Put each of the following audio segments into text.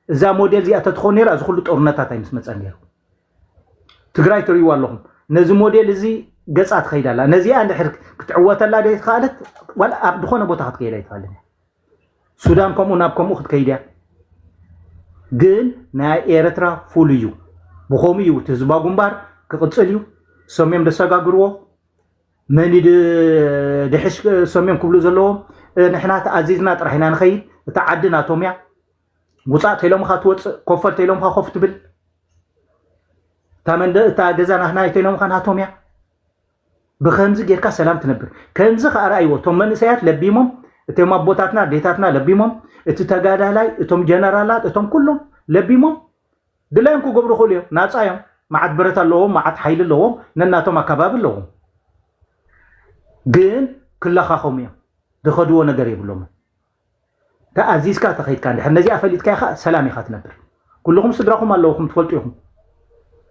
እዛ ሞዴል እዚኣ ተትኾን ነይራ፣ እዚ ኩሉ ጦርነታት ኣይምስመፀን ነይሩ። ትግራይ ትርእይዋ ኣለኹም። ነዚ ሞዴል እዚ ገፃ ትኸይድ ኣላ። ነዚኣ እንድሕር ክትዕወተላ ዘይተኻእለት፣ ዋላ ኣብ ዝኾነ ቦታ ክትከይድ ኣይትኽእልን እያ። ሱዳን ከምኡ ናብ ከምኡ ክትከይድ እያ። ግን ናይ ኤርትራ ፉል እዩ። ብኸምኡ እዩ እቲ ህዝባዊ ግንባር ክቕፅል እዩ። ሰምዮም ደሰጋግርዎ። መን እዩ ድ-፣ ድሕሽ ሰምዮም ክብሉ ዘለዎም? ንሕና ተኣዚዝና ጥራሕ ኢና ንኸይድ። እታ ዓዲ ናቶም እያ። ውፃእ ተኢሎምኻ ትወፅእ፣ ኮፈል ተኢሎምኻ ኮፍ ትብል። እታ መንደ-፣ እታ ገዛ ናህና ተኢሎምኻ ናቶም እያ። ብኸምዚ ጌርካ ሰላም ትነብር። ከምዚ ከኣ ረኣይዎ፣ እቶም መንእሰያት ለቢሞም፣ እቶም ኣቦታትና ኣዴታትና ለቢሞም፣ እቲ ተጋዳላይ፣ እቶም ጀነራላት፣ እቶም ኩሎም ለቢሞም ድላዮም ክገብሩ ይኽእሉ እዮም። ናፃ እዮም። መዓት ብረት ኣለዎም፣ መዓት ሓይሊ ኣለዎም፣ ነናቶም ኣከባቢ ኣለዎም። ግን ክለኻኸሙ እዮም። ዝኸድዎ ነገር የብሎምን። ተኣዚዝካ ተኸይድካ እንድሕር ነዚኣ ፈሊጥካ ኢኻ፣ ሰላም ኢኻ ትነብር። ኩልኹም ስድራኹም ኣለውኹም፣ ትፈልጡ ኢኹም።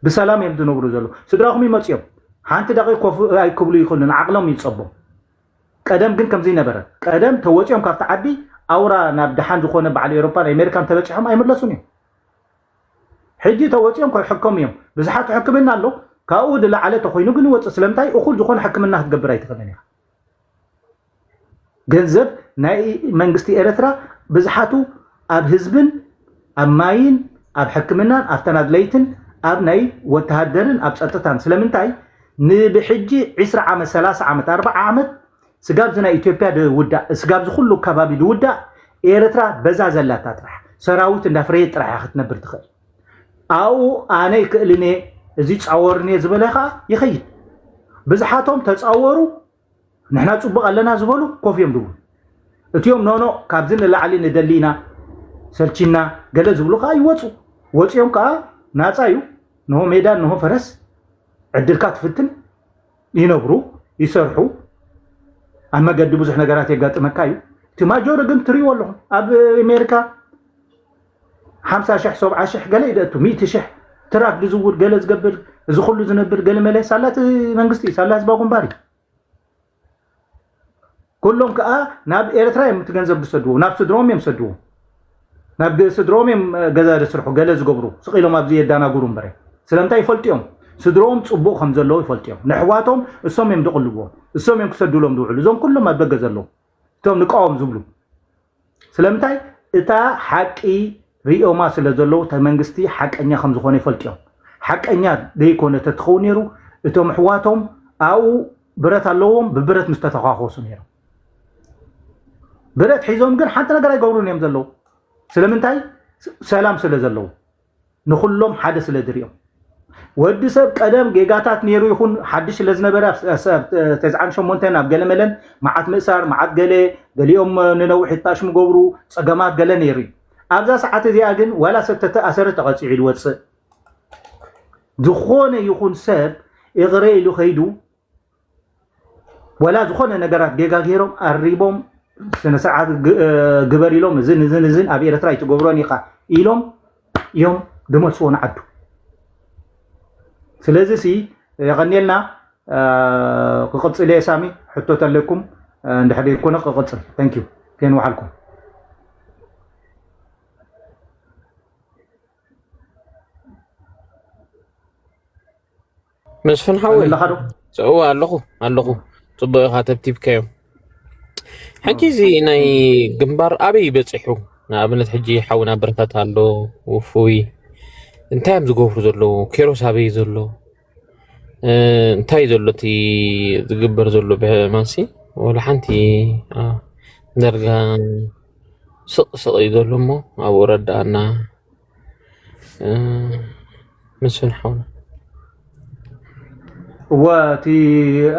ብሰላም እዮም ዝነብሩ ዘለዉ። ስድራኹም ይመፅዮም። ሓንቲ ደቂቕ ኮፍ ኣይክብሉ ይኽእሉን፣ ዓቕሎም ይፀቦም። ቀደም ግን ከምዚ ነበረ። ቀደም ተወፂኦም ካብቲ ዓዲ ኣውራ ናብ ደሓን ዝኾነ በዓል ኤውሮፓን ኣሜሪካን ተበፂሖም ኣይምለሱን እዮም። ሕጂ ተወፂኦም ክሕከሙ እዮም። ብዙሓት ሕክምና ኣሎ። ካብኡ ዝለዓለ ተኾይኑ ግን ይወፅእ። ስለምንታይ? እኹል ዝኾነ ሕክምና ክትገብር ኣይትኽእልን ኢኻ። ገንዘብ ናይ መንግስቲ ኤርትራ ብዝሓቱ ኣብ ህዝብን ኣብ ማይን ኣብ ሕክምናን ኣብተን ኣድለይትን ኣብ ናይ ወተሃደርን ኣብ ጸጥታን። ስለምንታይ ንብሕጂ ዒስራ ዓመት፣ ሰላሳ ዓመት፣ ኣርብዓ ዓመት ስጋብ እዚ ናይ ኢትዮጵያ ድውዳእ፣ ስጋብ እዚ ኩሉ ከባቢ ድውዳእ፣ ኤርትራ በዛ ዘላታ ጥራሕ ሰራዊት እንዳፍረየት ጥራሕ እያ ክትነብር ትኽእል። ኣብኡ ኣነ ይክእልን እየ፣ እዚ ጻወርን እየ ዝበለ ከዓ ይኸይድ። ብዝሓቶም ተጻወሩ፣ ንሕና ጽቡቕ ኣለና ዝበሉ ኮፍ እዮም ድብሉ። እቲኦም ኖኖ ካብዚ ንላዕሊ ንደሊ ኢና፣ ሰልችና ገለ ዝብሉ ከዓ ይወፁ። ወፂኦም ከዓ ናፃ እዩ። ንሆ ሜዳ፣ ንሆ ፈረስ፣ ዕድልካ ትፍትን፣ ይነብሩ፣ ይሰርሑ። ኣብ መገዲ ብዙሕ ነገራት የጋጥመካ እዩ። እቲ ማጆሪ ግን ትሪእዎ ኣለኹም። ኣብ ኣሜሪካ ሓምሳ ሽሕ፣ ሰብዓ ሽሕ ገለ ይደእቱ፣ ሚእቲ ሽሕ ትራክ ዝዝውር፣ ገለ ዝገብር፣ እዚ ኩሉ ዝነብር ገለ መለ ሳላ እቲ መንግስቲ እዩ፣ ሳላ ህዝባዊ ግንባር እዩ። ኩሎም ከዓ ናብ ኤርትራ እዮም እቲ ገንዘብ ዝሰድዎ፣ ናብ ስድሮም እዮም ሰድዎ። ናብ ገ-፣ ስድሮም እዮም፣ እ፣ ገዛ ዘስርሑ፣ ገለ ዝገብሩ፣ ስቕ ኢሎም ኣብዚ የዳናግሩ እምበረ። ስለምንታይ ይፈልጡ እዮም? ስድሮም ጽቡቕ ከም ዘለዉ ይፈልጡ እዮም። ንሕዋቶም እሶም እዮም ዝቕልብዎም፣ እሶም እዮም ክሰድሎም ዝውዕሉ። እዞም ኩሎም ኣብ ደገ ዘለዉ፣ እቶም ንቃወም ዝብሉ። ስለምንታይ? እታ ሓቂ ሪኦማ ስለ ዘለዉ፣ እቲ መንግስቲ ሓቀኛ ከም ዝኾነ ይፈልጡ እዮም። ሓቀኛ ዘይኮነ ተትኸውን ነይሩ፣ እቶም ኣሕዋቶም ኣብኡ ብረት ኣለዎም፣ ብብረት ምስ ተተኳኮሱ ነይሮም። ብረት ሒዞም ግን ሓንቲ ነገር ኣይገብሩን እዮም ዘለዉ። ስለምንታይ? ስ-፣ ሰላም ስለ ዘለዉ፣ ንኹሎም ሓደ ስለ ዝሪኦም። ወዲ ሰብ ቀደም ጌጋታት ነይሩ ይኹን ሓድሽ ስለ ዝነበረ፣ ኣብ ስ-፣ ኣብ ስ-፣ ኣብ ተስዓን ሸሞንተን ኣብ ገለመለን መዓት ምእሳር፣ መዓት ገለ፣ ገሊኦም ንነዊሕ ይታሽሙ ገብሩ፣ ጸገማት ገለ ነይሩ እዩ። ኣብዛ ሰዓት እዚኣ ግን ዋላ ሰብ ተተኣሰረ ተቐጺዑ ይወጽእ። ዝኾነ ይኹን ሰብ ይቕረ ኢሉ ከይዱ፣ ወላ ዝኾነ ነገራት ጌጋ ገይሮም ኣሪቦም ስነ ስርዓት ግ-፣ እ፣ ግበር ኢሎም፣ እዝን እዝን እዝን ኣብ ኤርትራ ኣይትገብሮን ኢኻ ኢሎም እዮም ድመልስዎ ንዓዱ። ስለዚ ሲ የቐንየልና፣ እ፣ ክቕጽል እየ ሳሚ፣ ሕቶ ተለኩም፣ እ፣ እንድሕር ዘይኮነ ክቕጽል። Thank you። ከይንውሓልኩም። መስፍን ሓወይ። ኣለኻ ዶ? እወ ኣለኹ፣ ኣለኹ። ጽቡቕ ኢኻ ተብቲብካዮም። ሕጂ እዚ ናይ ግንባር ኣበይ በጺሑ? ንኣብነት ሕጂ ሓውና ብረታት ኣሎ፣ ውፉይ። እንታይ እዮም ዝገብሩ ዘለዉ? ኬሮስ ኣበይ ዘሎ? እ፣ እንታይ ዘሎ እቲ ዝግበር ዘሎ ብማንሲ? ወላ ሓንቲ፣ ኣ፣ ደርጋ ስቕ ስቕ እዩ ዘሎ እሞ ኣብኡ ረዳኣና። እ፣ መስፍን ሓውና። እወ፣ እቲ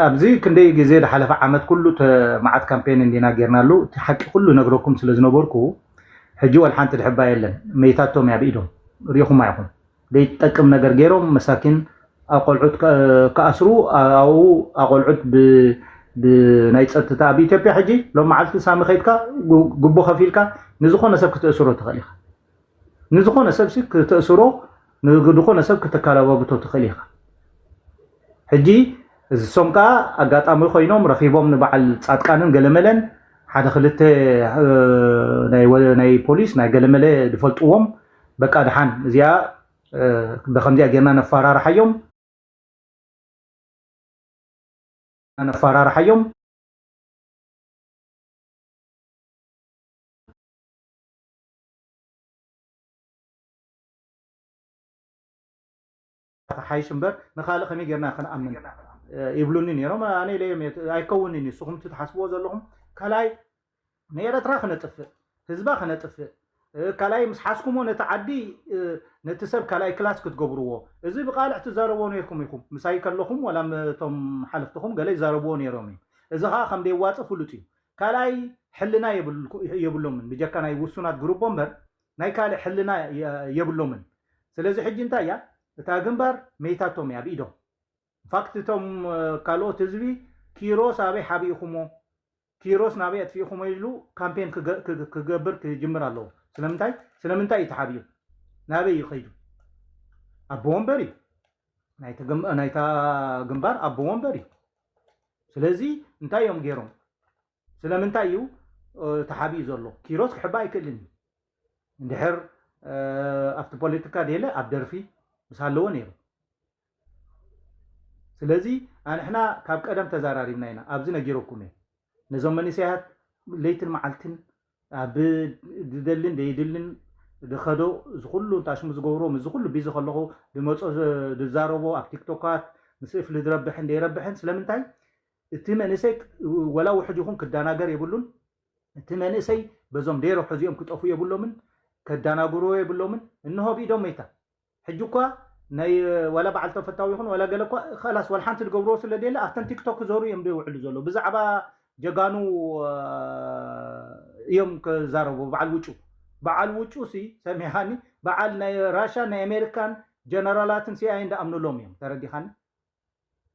ኣብዚ ክንደይ ግዜ ዝሓለፈ ዓመት ኩሉ ተ-፣ መዓት ካምፔን እንዲና ጌርናሉ። እቲ ሓቂ ኩሉ ነግረኩም ስለ ዝነበርኩ፣ ሕጂ ወላ ሓንቲ ድሕባ የለን። መይታቶም እያ ብኢዶም። ርኢኹማ ኢኹም። ዘይጠቅም ነገር ገይሮም መሳኪን ኣቆልዑት ከ-፣ ክኣስሩ፣ ኣብኡ ኣቆልዑት ብ-፣ ብናይ ጸጥታ ኣብ ኢትዮጵያ ሕጂ ሎም መዓልቲ ሳሚ ከይድካ ጉ-፣ ጉቦ ከፊልካ ንዝኾነ ሰብ ክትእስሮ ትኽእል ኢኻ። ንዝኾነ ሰብ ሲ ክተእስሮ፣ ንዝኾነ ሰብ ክተከላባብቶ ትኽእል ኢኻ። ሕጂ እሶም ከኣ ኣጋጣሚ ኮይኖም ረኺቦም ንበዓል ጻድቃንን ገለመለን ሓደ ክልተ፣ እ፣ ናይ ወ-፣ ናይ ፖሊስ ናይ ገለመለ ዝፈልጥዎም በቃ ደሓን እዚኣ እ፣ ብከምዚኣ ጌርና ነፈራርሓዮም ነፈራርሓዮም። ሓይሽ እምበር ንኻልእ ከመይ ጌርና ክንኣምን እ፣ ይብሉኒ ነይሮም። ኣነ ኢለዮም እየ፣ ኣይከውንን እዩ። ንስኹም እቲ ትሓስብዎ ዘለኹም ካልኣይ ንኤረትራ ክነጥፍእ፣ ህዝባ ክነጥፍእ፣ እ፣ ካልኣይ ምስ ሓዝኩሞ ነቲ ዓዲ እ፣ ነቲ ሰብ ካልኣይ ክላስ ክትገብርዎ፣ እዚ ብቃልዕ ትዛረብዎ ነይርኩም ኢኹም። ምሳይ ከለኹም ዋላ ም- እቶም ሓለፍትኹም ገለ ይዛረብዎ ነይሮም እዩ። እዚ ኸዓ ከም ደየዋፅእ ፍሉጥ እዩ። ካልኣይ ሕልና የብልኩ- የብሎምን፣ ብጀካ ናይ ውሱናት ግሩቦ እምበር ናይ ካልእ ሕልና የ- የብሎምን። ስለዚ ሕጂ እንታይ እያ እታ ግንባር? መይታቶም እያ ብኢዶም። ኢንፋክት እቶም እ፣ ካልኦት ህዝቢ ኪሮስ ኣበይ ሓቢእኹሞ፣ ኪሮስ ናበይ ኣጥፊእኹሞ ኢሉ ካምፔን ክገ- ክግ- ክገብር ክጅምር ኣለዎ። ስለምንታይ ስለምንታይ እዩ ተሓቢኡ? ናበይ እዩ ከይዱ? ኣቦ ወንበር እዩ ናይቲ ግም- ናይታ ግንባር ኣቦ ወንበር እዩ። ስለዚ እንታይ እዮም ገይሮም? ስለምንታይ እዩ እ፣ ተሓቢኡ ዘሎ? ኪሮስ ክሕባእ ኣይክእልን እዩ። እንድሕር እ፣ ኣብቲ ፖለቲካ ደለ ኣብ ደርፊ ምስ ኣለዎ ነይሩ። ስለዚ ኣንሕና ካብ ቀደም ተዛራሪብና ኢና። ኣብዚ ነጊረኩም እየ። ነዞም መንእሰያት ለይትን መዓልትን ኣብ ዝደልን ደይድልን ዝኸዶ እዚ ኩሉ እንታሽሙ ዝገብሮ ምስ ኩሉ ቢዚ ከለኹ ዝመፆ ዝ- ዝዛረቦ ኣብ ቲክቶካት ምስ እፍሊ ዝረብሕን ደይረብሕን ስለምንታይ እቲ መንእሰይ ወላ ውሕድ ይኹን ክዳናገር የብሉን። እቲ መንእሰይ በዞም ደይረብሑ እዚኦም ክጠፉ የብሎምን፣ ከዳናግርዎ የብሎምን። እንሆ ብኢዶም መይታ። ሕጂ እኳ ናይ ወላ በዓል ተፈታዊ ይኹን ወላ ገለ እኳ ኸላስ ወላ ሓንቲ ዝገብርዎ ስለ ደየለ ኣብተን ቲክቶክ ክዘሩ እዮም ደይውዕሉ ዘሎ ብዛዕባ ጀጋኑ እ፣ እዮም ክዛረቡ። በዓል ውጩ በዓል ውጩ ሲ ሰሚዕኻኒ በዓል ናይ ራሻ ናይ ኣሜሪካን ጀነራላትን ሲኣይኤን ዝኣምኑሎም እዮም። ተረዲኻኒ?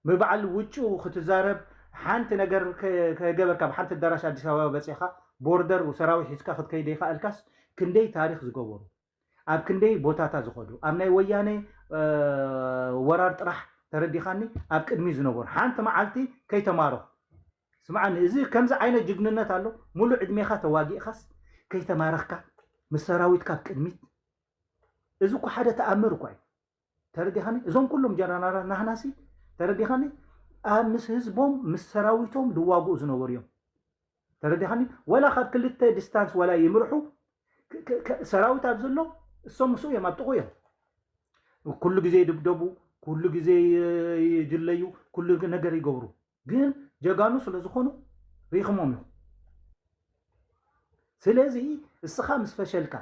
ብበዓል ውጩ ክትዛረብ ሓንቲ ነገር ከ- ከገበርካ ኣብ ሓንቲ ኣዳራሽ ኣዲስ ኣበባ በፂኻ ቦርደር ሰራዊት ሒዝካ ክትከይድ ዘይከኣልካስ ክንደይ ታሪክ ዝገበሩ ኣብ ክንደይ ቦታታት ዝኸዱ ኣብ ናይ ወያነ እ፣ ወራር ጥራሕ ተረዲኻኒ ኣብ ቅድሚ ዝነበሩ ሓንቲ መዓልቲ ከይተማረኹ ስምዓኒ እዚ ከምዚ ዓይነት ጅግንነት ኣሎ ሙሉእ ዕድሜኻ ተዋጊእኻስ ከይተማረኽካ ምስ ሰራዊትካ ኣብ ቅድሚት እዚ እኮ ሓደ ተኣምር እኳ እዩ ተረዲኻኒ እዞም ኩሎም ጀነራላት ናህናሲ ተረዲኻኒ ኣብ ምስ ህዝቦም ምስ ሰራዊቶም ዝዋግኡ ዝነበሩ እዮም ተረዲኻኒ ወላ ካብ ክልተ ዲስታንስ ወላ ይምርሑ ክ- ክ- ክ- ሰራዊት ኣብ ዘሎ እሶም ምስኡ እዮም ኣብ ጥቑ እዮም ኩሉ ግዜ ይድብደቡ ኩሉ ግዜ ይ- ይድለዩ ኩሉ ነገር ይገብሩ ግን ጀጋኑ ስለ ዝኾኑ ሪኢኹሞም እዮም ስለዚ እስኻ ምስ ፈሸልካ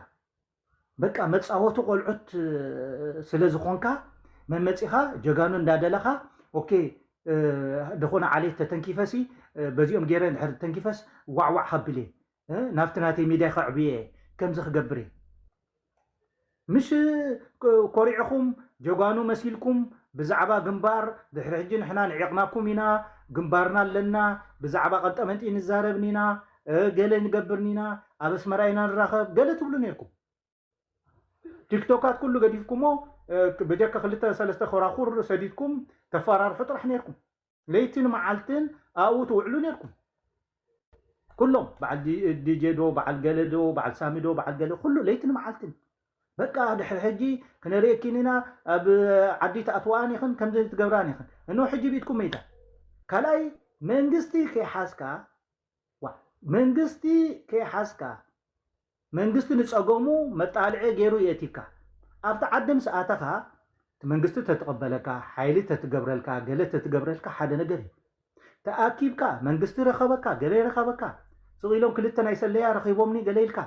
በቃ መፃወቲ ቆልዑት ስለ ዝኾንካ መመፂኻ ጀጋኑ እንዳደለኻ ኦኬ ደኾነ ዓሌት ተተንኪፈሲ በዚኦም ገይረ ድሕር ተንኪፈስ ዋዕዋዕ ከብል እየ ናብቲ ናተይ ሚድያ ከዕብየ እየ ከምዚ ክገብር እየ ምሽ ኮሪዕኹም ጀጋኑ መሲልኩም ብዛዕባ ግንባር ድሕሪ ሕጂ ንሕና ንዒቕናኩም ኢና ግንባርና ኣለና ብዛዕባ ቀንጠመንጢ ንዛረብን ኢና ገለ ንገብርን ኢና ኣብ ኣስመራ ኢና ንራኸብ ገለ ትብሉ ነርኩም ቲክቶካት ኩሉ ገዲፍኩሞ በጀካ ክልተ ሰለስተ ኮራኩር ሰዲድኩም ተፈራርሑ ጥራሕ ነርኩም ለይትን መዓልትን ኣብኡ ትውዕሉ ነርኩም ኩሎም በዓል ዲጄ ዶ በዓል ገለ ዶ በዓል ሳሚ ዶ በዓል ገለ ኩሉ ለይትን መዓልትን በቃ ድሕሪ ሕጂ ክነርእየኪን ኢና ኣብ ዓዲ ትኣትዋኣን ኢኽን ከምዚ ትገብራን ኢኽን እኖ ሕጂ ብኢድኩም መይታ ካልኣይ መንግስቲ ከይሓዝካ ዋ መንግስቲ ከይሓዝካ መንግስቲ ንፀገሙ መጣልዒ ገይሩ የእቲካ ኣብቲ ዓዲ ምስ ኣተኻ እቲ መንግስቲ ተትቐበለካ ሓይሊ ተትገብረልካ ገለ ተትገብረልካ ሓደ ነገር እዩ ተኣኪብካ መንግስቲ ረኸበካ ገለ ረኸበካ ስቕ ኢሎም ክልተ ናይ ሰለያ ረኺቦምኒ ገለ ኢልካ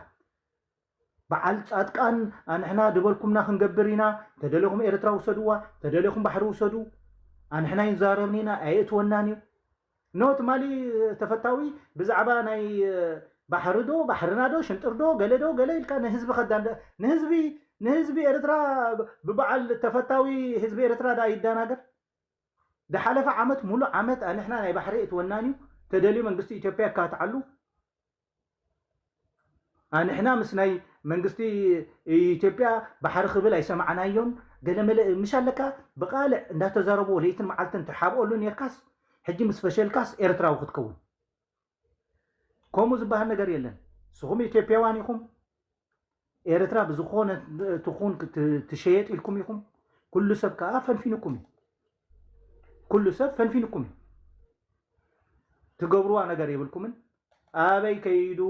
በዓል ፃድቃን ኣንሕና ድበልኩምና ክንገብር ኢና ተደለኹም ኤርትራ ውሰድዋ ተደለኹም ባሕሪ ውሰዱ ኣንሕና ይዛረብን ኢና ኣየእትወናን እዩ ኖ ትማሊ ተፈታዊ ብዛዕባ ናይ ባሕሪ ዶ ባሕርና ዶ ሽንጥር ዶ ገለ ዶ ገለ ኢልካ ንህዝቢ ከዳን ንህዝቢ ንህዝቢ ኤርትራ ብበዓል ተፈታዊ ህዝቢ ኤርትራ ዳ ይዳናገር ዝሓለፈ ዓመት ሙሉእ ዓመት ኣንሕና ናይ ባሕሪ እትወናን እዩ ተደልዩ መንግስቲ ኢትዮጵያ ካትዓሉ ኣንሕና ምስ ናይ መንግስቲ ኢትዮጵያ ባሕሪ ክብል ኣይሰማዕናዮን ገለመለ ምሽ ኣለካ ብቃልዕ እንዳተዛረብዎ ለይትን መዓልትን ትሓብኦሉ ነርካስ ሕጂ ምስ ፈሸልካስ ኤርትራዊ ክትከውን ከምኡ ዝበሃል ነገር የለን ስኹም ኢትዮጵያውያን ኢኹም ኤርትራ ብዝኾነ ትኹን ትሸየጥ ኢልኩም ኢኹም። ኩሉ ሰብ ከዓ ፈንፊንኩም እዩ። ኩሉ ሰብ ፈንፊንኩም እዩ። ትገብርዋ ነገር የብልኩምን። ኣበይ ከይዱ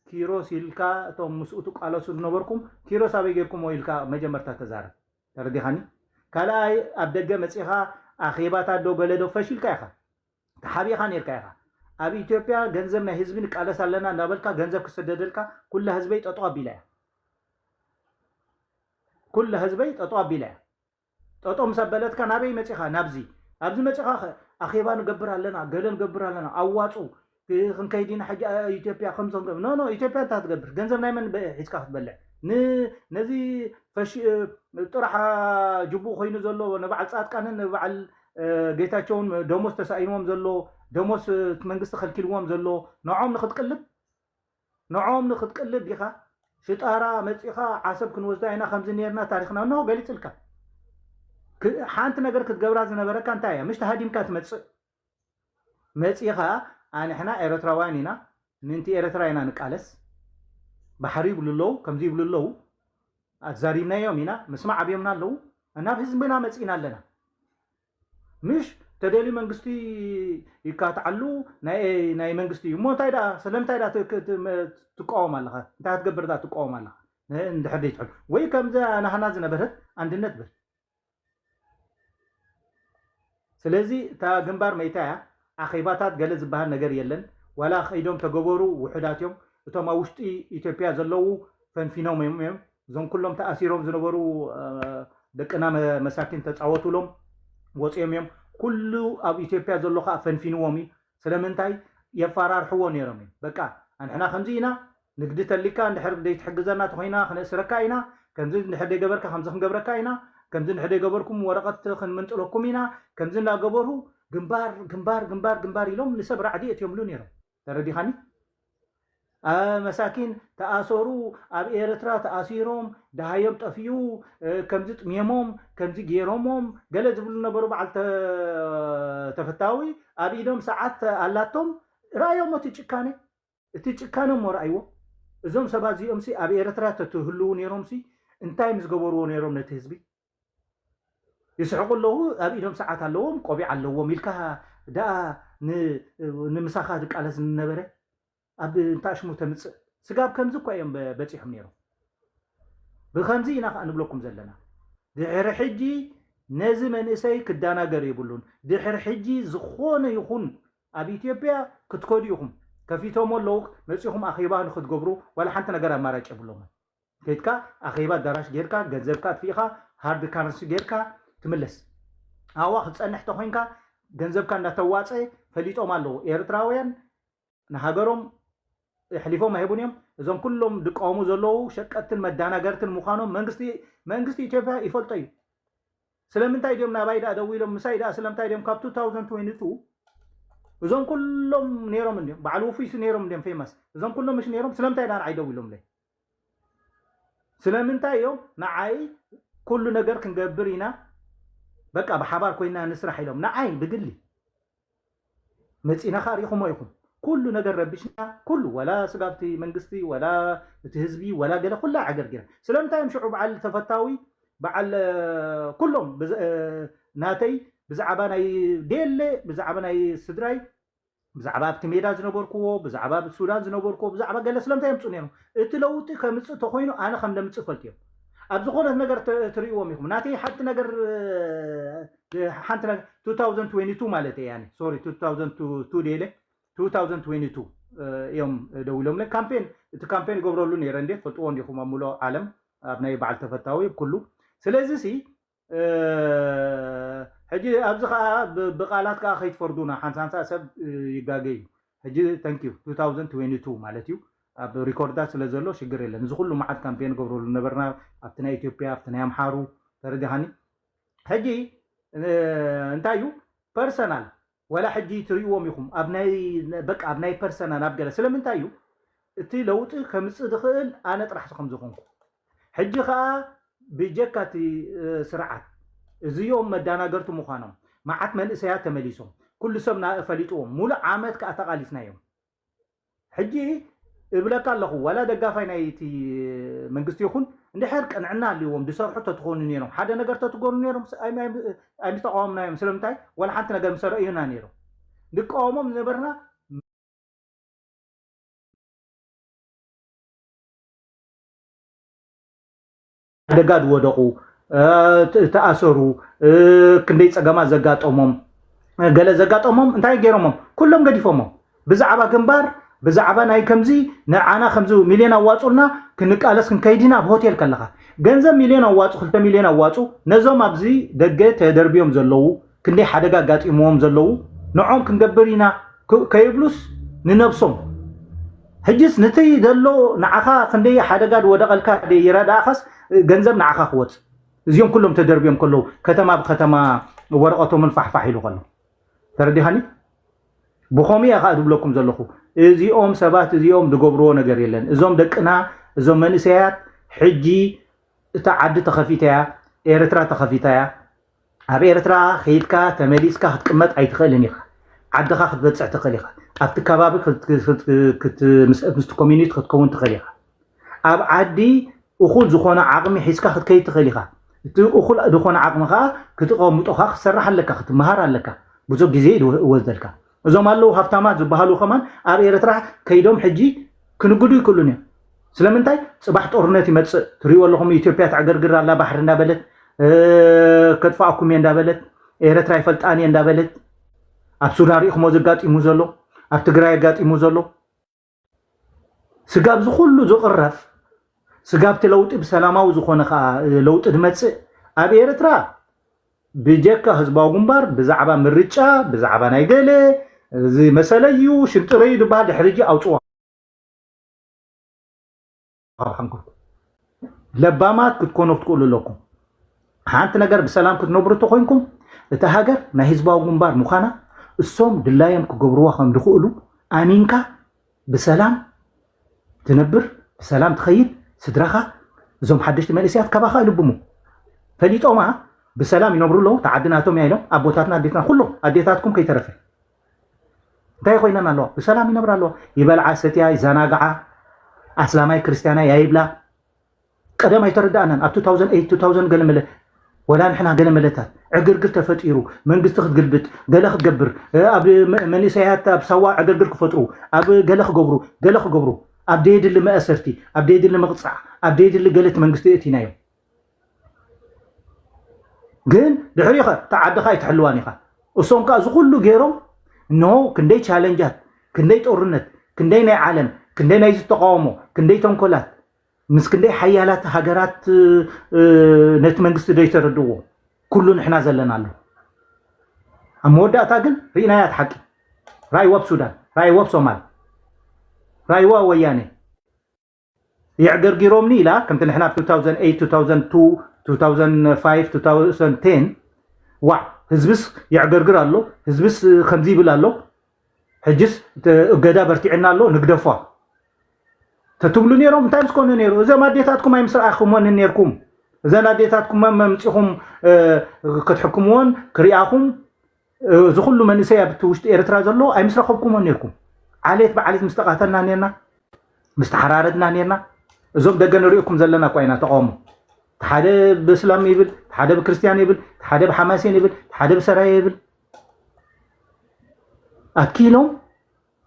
ኪሮስ ኢልካ እቶም ምስኡ ትቃለሱ ዝነበርኩም ኪሮስ ኣበይ ጌርኩሞ ኢልካ መጀመርታ ተዛረብ። ተረዲኻኒ? ካልኣይ ኣብ ደገ መጺኻ ኣኼባታት ዶ ገለ ዶ ፈሺልካ ኢኻ። ተሓቢእኻ ኔርካ ኢኻ። ኣብ ኢትዮጵያ ገንዘብ ናይ ህዝቢ ንቃለስ ኣለና እንዳበልካ ገንዘብ ክስደደልካ ኩላ ህዝበይ ጠጦ ኣቢላ እያ። ኩላ ህዝበይ ጠጦ ኣቢላ እያ። ጠጦ ምስ ኣበለትካ ናበይ መጺኻ? ናብዚ ኣብዚ መጺኻ ኣኼባ ንገብር ኣለና፣ ገለ ንገብር ኣለና፣ ኣዋጹ ክንከይድ ኢና ሕጂ ኢትዮጵያ ከምዚ ክንገብር። ኖ ኖ፣ ኢትዮጵያ እንታይ ትገብር? ገንዘብ ናይ መን ሒዝካ ክትበልዕ? ነዚ ጥራሕ ጅቡኡ ኮይኑ ዘሎ ንበዓል ፃድቃንን ንበዓል ጌታቸውን ደሞዝ ተሳኢንዎም ዘሎ፣ ደሞዝ መንግስቲ ከልኪልዎም ዘሎ፣ ንዖም ንክትቅልብ ንዖም ንክትቅልብ ዲኻ? ሽጣራ መፂኻ ዓሰብ ክንወስዳ ኢና ከምዚ ነርና ታሪክና እንሆ ገሊፅልካ። ሓንቲ ነገር ክትገብራ ዝነበረካ እንታይ እያ? ምሽ ተሃዲምካ ትመፅእ መፂኻ ኣንሕና ኤረትራውያን ኢና ምእንቲ ኤረትራ ኢና ንቃለስ። ባሕሪ ይብሉ ኣለዉ ከምዚ ይብሉ ኣለዉ ኣዛሪብናዮም ኢና ምስማዕ ኣብዮምና ኣለዉ። ናብ ህዝብና መፂእና ኣለና። ምሽ ተደልዩ መንግስቲ ይካትዓሉ ናይ መንግስቲ እዩ እሞ እንታይ ዳ ስለምንታይ ዳ ትቃወም ኣለኻ? እንታይ ክትገብር ዳ ትቃወም ኣለኻ? እንድሕር ዘይትሕሉ ወይ ከምዚ ናህና ዝነበረት ኣንድነት በል። ስለዚ እታ ግንባር መይታ እያ። ኣኼባታት ገለ ዝበሃል ነገር የለን። ዋላ ከይዶም ተገበሩ ውሑዳት እዮም። እቶም ኣብ ውሽጢ ኢትዮጵያ ዘለዉ ፈንፊኖም እዮም እዮም። እዞም ኩሎም ተኣሲሮም ዝነበሩ ደቅና መሳኪን ተፃወቱሎም ወፂኦም እዮም። ኩሉ ኣብ ኢትዮጵያ ዘሎ ከዓ ፈንፊንዎም እዩ። ስለምንታይ የፈራርሕዎ ነይሮም እዮም። በቃ ኣንሕና ከምዚ ኢና ንግዲ ተሊካ እንድሕር ዘይትሕግዘና ተኮይና ክነእስረካ ኢና፣ ከምዚ እንድሕር ዘይገበርካ ከምዚ ክንገብረካ ኢና፣ ከምዚ እንድሕር ዘይገበርኩም ወረቐት ክንምንጥለኩም ኢና፣ ከምዚ እናገበሩ ግንባር ግንባር ግንባር ግንባር ኢሎም ንሰብ ራዕዲ የትዮምሉ ነይሮም። ተረዲኻኒ? መሳኪን ተኣሰሩ፣ ኣብ ኤርትራ ተኣሲሮም፣ ደሃዮም ጠፊኡ፣ ከምዚ ጥሜሞም፣ ከምዚ ገይሮሞም ገለ ዝብሉ ነበሩ። በዓል ተፈታዊ ኣብ ኢዶም ሰዓት ኣላቶም። ረኣዮም እቲ ጭካነ፣ እቲ ጭካነ እሞ ረኣይዎ። እዞም ሰባት እዚኦም ሲ ኣብ ኤርትራ ተትህልዉ ነይሮም ሲ እንታይ ምስ ገበርዎ ነይሮም ነቲ ህዝቢ? ይስሕቁ ኣለዉ፣ ኣብ ኢዶም ሰዓት ኣለዎም፣ ቆቢዕ ኣለዎም ኢልካ ደኣ ንምሳኻ ዝቃለስ ዝነበረ ኣብ እንታይ ሽሙ ተምጽእ? ስጋብ ከምዚ እኳ እዮም በጺሖም ነይሮም። ብኸምዚ ኢና ከዓ ንብለኩም ዘለና። ድሕሪ ሕጂ ነዚ መንእሰይ ክዳናገር የብሉን። ድሕሪ ሕጂ ዝኾነ ይኹን ኣብ ኢትዮጵያ ክትከዱ ኢኹም። ከፊቶሞ ኣለዉ፣ መጺኹም ኣኼባ ንክትገብሩ ዋላ ሓንቲ ነገር ኣማራጭ የብሎምን። ከይድካ ኣኼባ ኣዳራሽ ጌርካ ገንዘብካ ኣጥፊእኻ ሃርድ ካረንሲ ጌርካ ትምለስ። ኣዋ ክትጸንሕ ተኮይንካ ገንዘብካ እንዳተዋፀ ፈሊጦም ኣለዉ ኤርትራውያን ንሃገሮም ኣሕሊፎም ኣይህቡን እዮም። እዞም ኩሎም ድቃወሙ ዘለዉ ሸቀጥትን መዳናገርትን ምዃኖም መንግስቲ መንግስቲ ኢትዮጵያ ይፈልጦ እዩ። ስለምንታይ ድዮም ናባይ ደኣ ደው ኢሎም ምሳይ ደኣ ስለምንታይ ድዮም ካብ two thousand twenty two እዞም ኩሎም ነይሮም እንዲዮም በዓል ውፉይሲ ነይሮም እንዲዮም ፌመስ እዞም ኩሎም ምሽ ነይሮም ስለምንታይ ደኣ ንዓይ ደው ኢሎምለይ? ስለምንታይ እዮም ንዓይ ኩሉ ነገር ክንገብር ኢና በቃ ብሓባር ኮይና ንስራሕ ኢሎም ንዓይ ብግሊ መፂና ከዓ ሪኢኹሞ ኢኹም ኩሉ ነገር ረቢሽና ኩሉ ወላ ስጋብቲ መንግስቲ ወላ እቲ ህዝቢ ወላ ገለ ኩላ ዓገርጊራ ስለምንታይ እዮም ሽዑ በዓል ተፈታዊ በዓል ኩሎም ናተይ ብዛዕባ ናይ ዴሌ ብዛዕባ ናይ ስድራይ ብዛዕባ ኣብቲ ሜዳ ዝነበርክዎ ብዛዕባ ኣብ ሱዳን ዝነበርክዎ ብዛዕባ ገለ ስለምንታይ የምፅኡ ነይሮም እቲ ለውጢ ከምፅእ ተኮይኑ ኣነ ከም ደምፅእ ፈልጥዮም ኣብ ዝኾነት ነገር ትርእዎም ኢኹም ናተይ ሓንቲ ነገር ሓንቲ ነገር two thousand twenty two ማለት እየ ሶሪ two thousand two ዴለ two thousand twenty two እዮም ደው ኢሎምለ ካምፔን እቲ ካምፔን ይገብረሉ ነይረ እንዴ ትፈልጥዎ እንዲኹም ኣብ ሙሉእ ዓለም ኣብ ናይ በዓል ተፈታዊ ኩሉ ስለዚ ሲ ሕጂ ኣብዚ ከዓ ብቃላት ከዓ ከይትፈርዱና ሓንሳንሳ ሰብ ይጋገ እዩ ሕጂ thank you two thousand twenty two ማለት እዩ ኣብ ሪኮርዳት ስለ ዘሎ ሽግር የለን እዚ ኩሉ መዓት ካምፔን ገብረሉ ነበርና ኣብቲ ናይ ኢትዮጵያ ኣብቲ ናይ ኣምሓሩ ተረዲኻኒ ሕጂ እንታይ እዩ ፐርሰናል ወላ ሕጂ ትርእይዎም ኢኹም ኣብ ናይ በቃ ኣብ ናይ ፐርሰናል ኣብ ገለ ስለምንታይ እዩ እቲ ለውጢ ከምፅእ ዝኽእል ኣነ ጥራሕ ከም ዝኾንኩ ሕጂ ከዓ ብጀካ እቲ ስርዓት እዚኦም መዳናገርቲ ምዃኖም መዓት መንእሰያት ተመሊሶም ኩሉ ሰብ ና ፈሊጥዎም ሙሉእ ዓመት ከዓ ተቃሊስናዮም ሕጂ እብለካ ኣለኹ፣ ዋላ ደጋፋይ ናይቲ መንግስቲ ይኹን፣ እንድሕር ቅንዕና ኣልዎም ዝሰርሑ ተትኾኑ ነይሮም፣ ሓደ ነገር ተትጎኑ ነይሮም፣ ኣይምተቃወምናዮም። ስለምንታይ? ዋላ ሓንቲ ነገር ምሰረእዩና ነይሮም። ንቃወሞም ዝነበርና ሓደጋ ዝወደቑ፣ ዝተኣሰሩ፣ ክንደይ ፀገማት ዘጋጠሞም፣ ገለ ዘጋጠሞም እንታይ ገይሮሞም? ኩሎም ገዲፎሞም። ብዛዕባ ግንባር፣ ብዛዕባ ናይ ከምዚ ንዓና ከምዚ ሚልዮን ኣዋፁልና ክንቃለስ ክንከይድ ኢና ኣብ ሆቴል ከለኻ፣ ገንዘብ ሚልዮን ኣዋፁ፣ ክልተ ሚልዮን ኣዋፁ፣ ነዞም ኣብዚ ደገ ተደርብዮም ዘለዉ፣ ክንደይ ሓደጋ ኣጋጢምዎም ዘለዉ፣ ንዖም ክንገብር ኢና ከይብሉስ ንነብሶም። ሕጅስ ንቲ ዘሎ ንዓኻ ክንደይ ሓደጋ ዝወደቐልካ ይረዳእኻስ፣ ገንዘብ ንዓኻ ክወፅ። እዚኦም ኩሎም ተደርብዮም ከለዉ፣ ከተማ ብከተማ ወረቐቶምን ፋሕፋሕ ኢሉ ከሎ፣ ተረዲኻኒ? ብኸምኡ እየ ከዓ ዝብለኩም ዘለኹ፣ እዚኦም ሰባት እዚኦም ዝገብርዎ ነገር የለን። እዞም ደቅና፣ እዞም መንእሰያት፣ ሕጂ እታ ዓዲ ተኸፊታ እያ፣ ኤርትራ ተኸፊታ እያ። ኣብ ኤርትራ ከይድካ ተመሊስካ ክትቅመጥ ኣይትኽእልን ኢኻ። ዓድኻ ክትበፅሕ ትኽእል ኢኻ። ኣብቲ ከባቢ ምስቲ ኮሚኒቲ ክትከውን ትኽእል ኢኻ። ኣብ ዓዲ እኹል ዝኾነ ዓቕሚ ሒዝካ ክትከይድ ትኽእል ኢኻ። እቲ እኹል ዝኾነ ዓቕሚ ከዓ ክትቐምጦ ከዓ ክትሰርሕ ኣለካ፣ ክትመሃር ኣለካ። ብዙሕ ግዜ ይወስደልካ። እዞም ኣለዉ ሃፍታማት ዝበሃሉ ከማን ኣብ ኤርትራ ከይዶም ሕጂ ክንግዱ ይክእሉን እዮም። ስለምንታይ? ፅባሕ ጦርነት ይመፅእ። ትሪእዎ ኣለኹም፣ ኢትዮጵያ ተዕገርግር ኣላ፣ ባሕሪ እንዳበለት፣ ከጥፋኣኩም እየ እንዳበለት፣ ኤረትራ ይፈልጣን እየ እንዳበለት፣ ኣብ ሱዳን ሪእኹሞ ዘጋጢሙ ዘሎ፣ ኣብ ትግራይ ኣጋጢሙ ዘሎ። ስጋብ እዚ ኩሉ ዝቕረፍ፣ ስጋብ እቲ ለውጢ ብሰላማዊ ዝኾነ ከዓ ለውጢ ዝመፅእ፣ ኣብ ኤረትራ ብጀካ ህዝባዊ ግንባር ብዛዕባ ምርጫ፣ ብዛዕባ ናይ ገለ፣ እዚ መሰለዩ ሽንጥረዩ ዝበሃል ድሕሪ ሕጂ ኣውፅዋ። ለባማት ክትኮኑ ክትክእሉ ኣለኩም። ሓንቲ ነገር ብሰላም ክትነብሩ ተኮይንኩም፣ እታ ሃገር ናይ ህዝባዊ ግንባር ምዃና እሶም ድላዮም ክገብርዋ ከም ዝኽእሉ ኣሚንካ ብሰላም ትነብር፣ ብሰላም ትኸይድ፣ ስድራኻ፣ እዞም ሓደሽቲ መንእሰያት ካባኻ ይልብሙ። ፈሊጦማ ብሰላም ይነብሩ ኣለዉ። ተዓዲ ናቶም እያ ኢሎም ኣቦታትና ኣዴትና ኩሎም ኣዴታትኩም ከይተረፈ እንታይ ኮይነን ኣለዋ? ብሰላም ይነብራ ኣለዋ። ይበልዓ፣ ሰትያ፣ ይዘናግዓ፣ ኣስላማይ ክርስትያናይ ኣይብላ። ቀደም ኣይተረዳእናን። ኣብ two thousand eight two thousand ገለ መለ ወላ ንሕና ገለ መለታት ዕግርግር ተፈጢሩ መንግስቲ ክትግልብጥ ገለ ክትገብር ኣብ መንእሰያት ኣብ ሳዋ ዕግርግር ክፈጥሩ ኣብ ገለ ክገብሩ ገለ ክገብሩ ኣብ ደየድሊ መእሰርቲ ኣብ ደየድሊ ምቕፃዕ ኣብ ደየድሊ ገለ እቲ መንግስቲ እቲናዮ። ግን ድሕሪኸ እታ ዓድኻ ኣይትሕልዋን ኢኻ። እሶም ከዓ እዚ ኩሉ ገይሮም እንሆ ክንደይ ቻለንጃት፣ ክንደይ ጦርነት፣ ክንደይ ናይ ዓለም፣ ክንደይ ናይ ዝተቃወሞ፣ ክንደይ ተንኮላት ምስ ክንደይ ሓያላት ሃገራት ነቲ መንግስቲ ዶ ይተረድዎ? ኩሉ ንሕና ዘለና ኣሎ። ኣብ መወዳእታ ግን ርኢናያ እቲ ሓቂ። ራእይዋ ኣብ ሱዳን፣ ራእይዋ ኣብ ሶማል፣ ራእይዋ ወያኔ። የዕገርጊሮምኒ ኢላ ከምቲ ንሕና ኣብ two thousand eight two thousand two two thousand five two thousand ten ዋዕ ህዝብስ የዕገርግር ኣሎ፣ ህዝብስ ከምዚ ይብል ኣሎ። ሕጅስ እገዳ በርቲዕና ኣሎ፣ ንግደፏ ተትብሉ ነይሮም። እንታይ ምስ ኮነ ነይሩ? እዞም ኣዴታትኩም ኣይምስረኣኹሞን ነይርኩም። እዘን ኣዴታትኩም መምፂኹም ክትሕክምዎን ክሪኣኹም እዚ ኩሉ መንእሰይ ኣብቲ ውሽጢ ኤርትራ ዘሎ ኣይምስረኸብኩሞን ነይርኩም። ዓሌት ብዓሌት ምስ ተቓተልና ነርና፣ ምስ ተሓራረድና ነርና። እዞም ደገ ንሪእኩም ዘለና እኳ ኢና ተቃውሞ። ሓደ ብእስላም ይብል፣ ሓደ ብክርስትያን ይብል፣ ሓደ ብሓማሴን ይብል፣ ሓደ ብሰራየ ይብል። ኣትኪሎም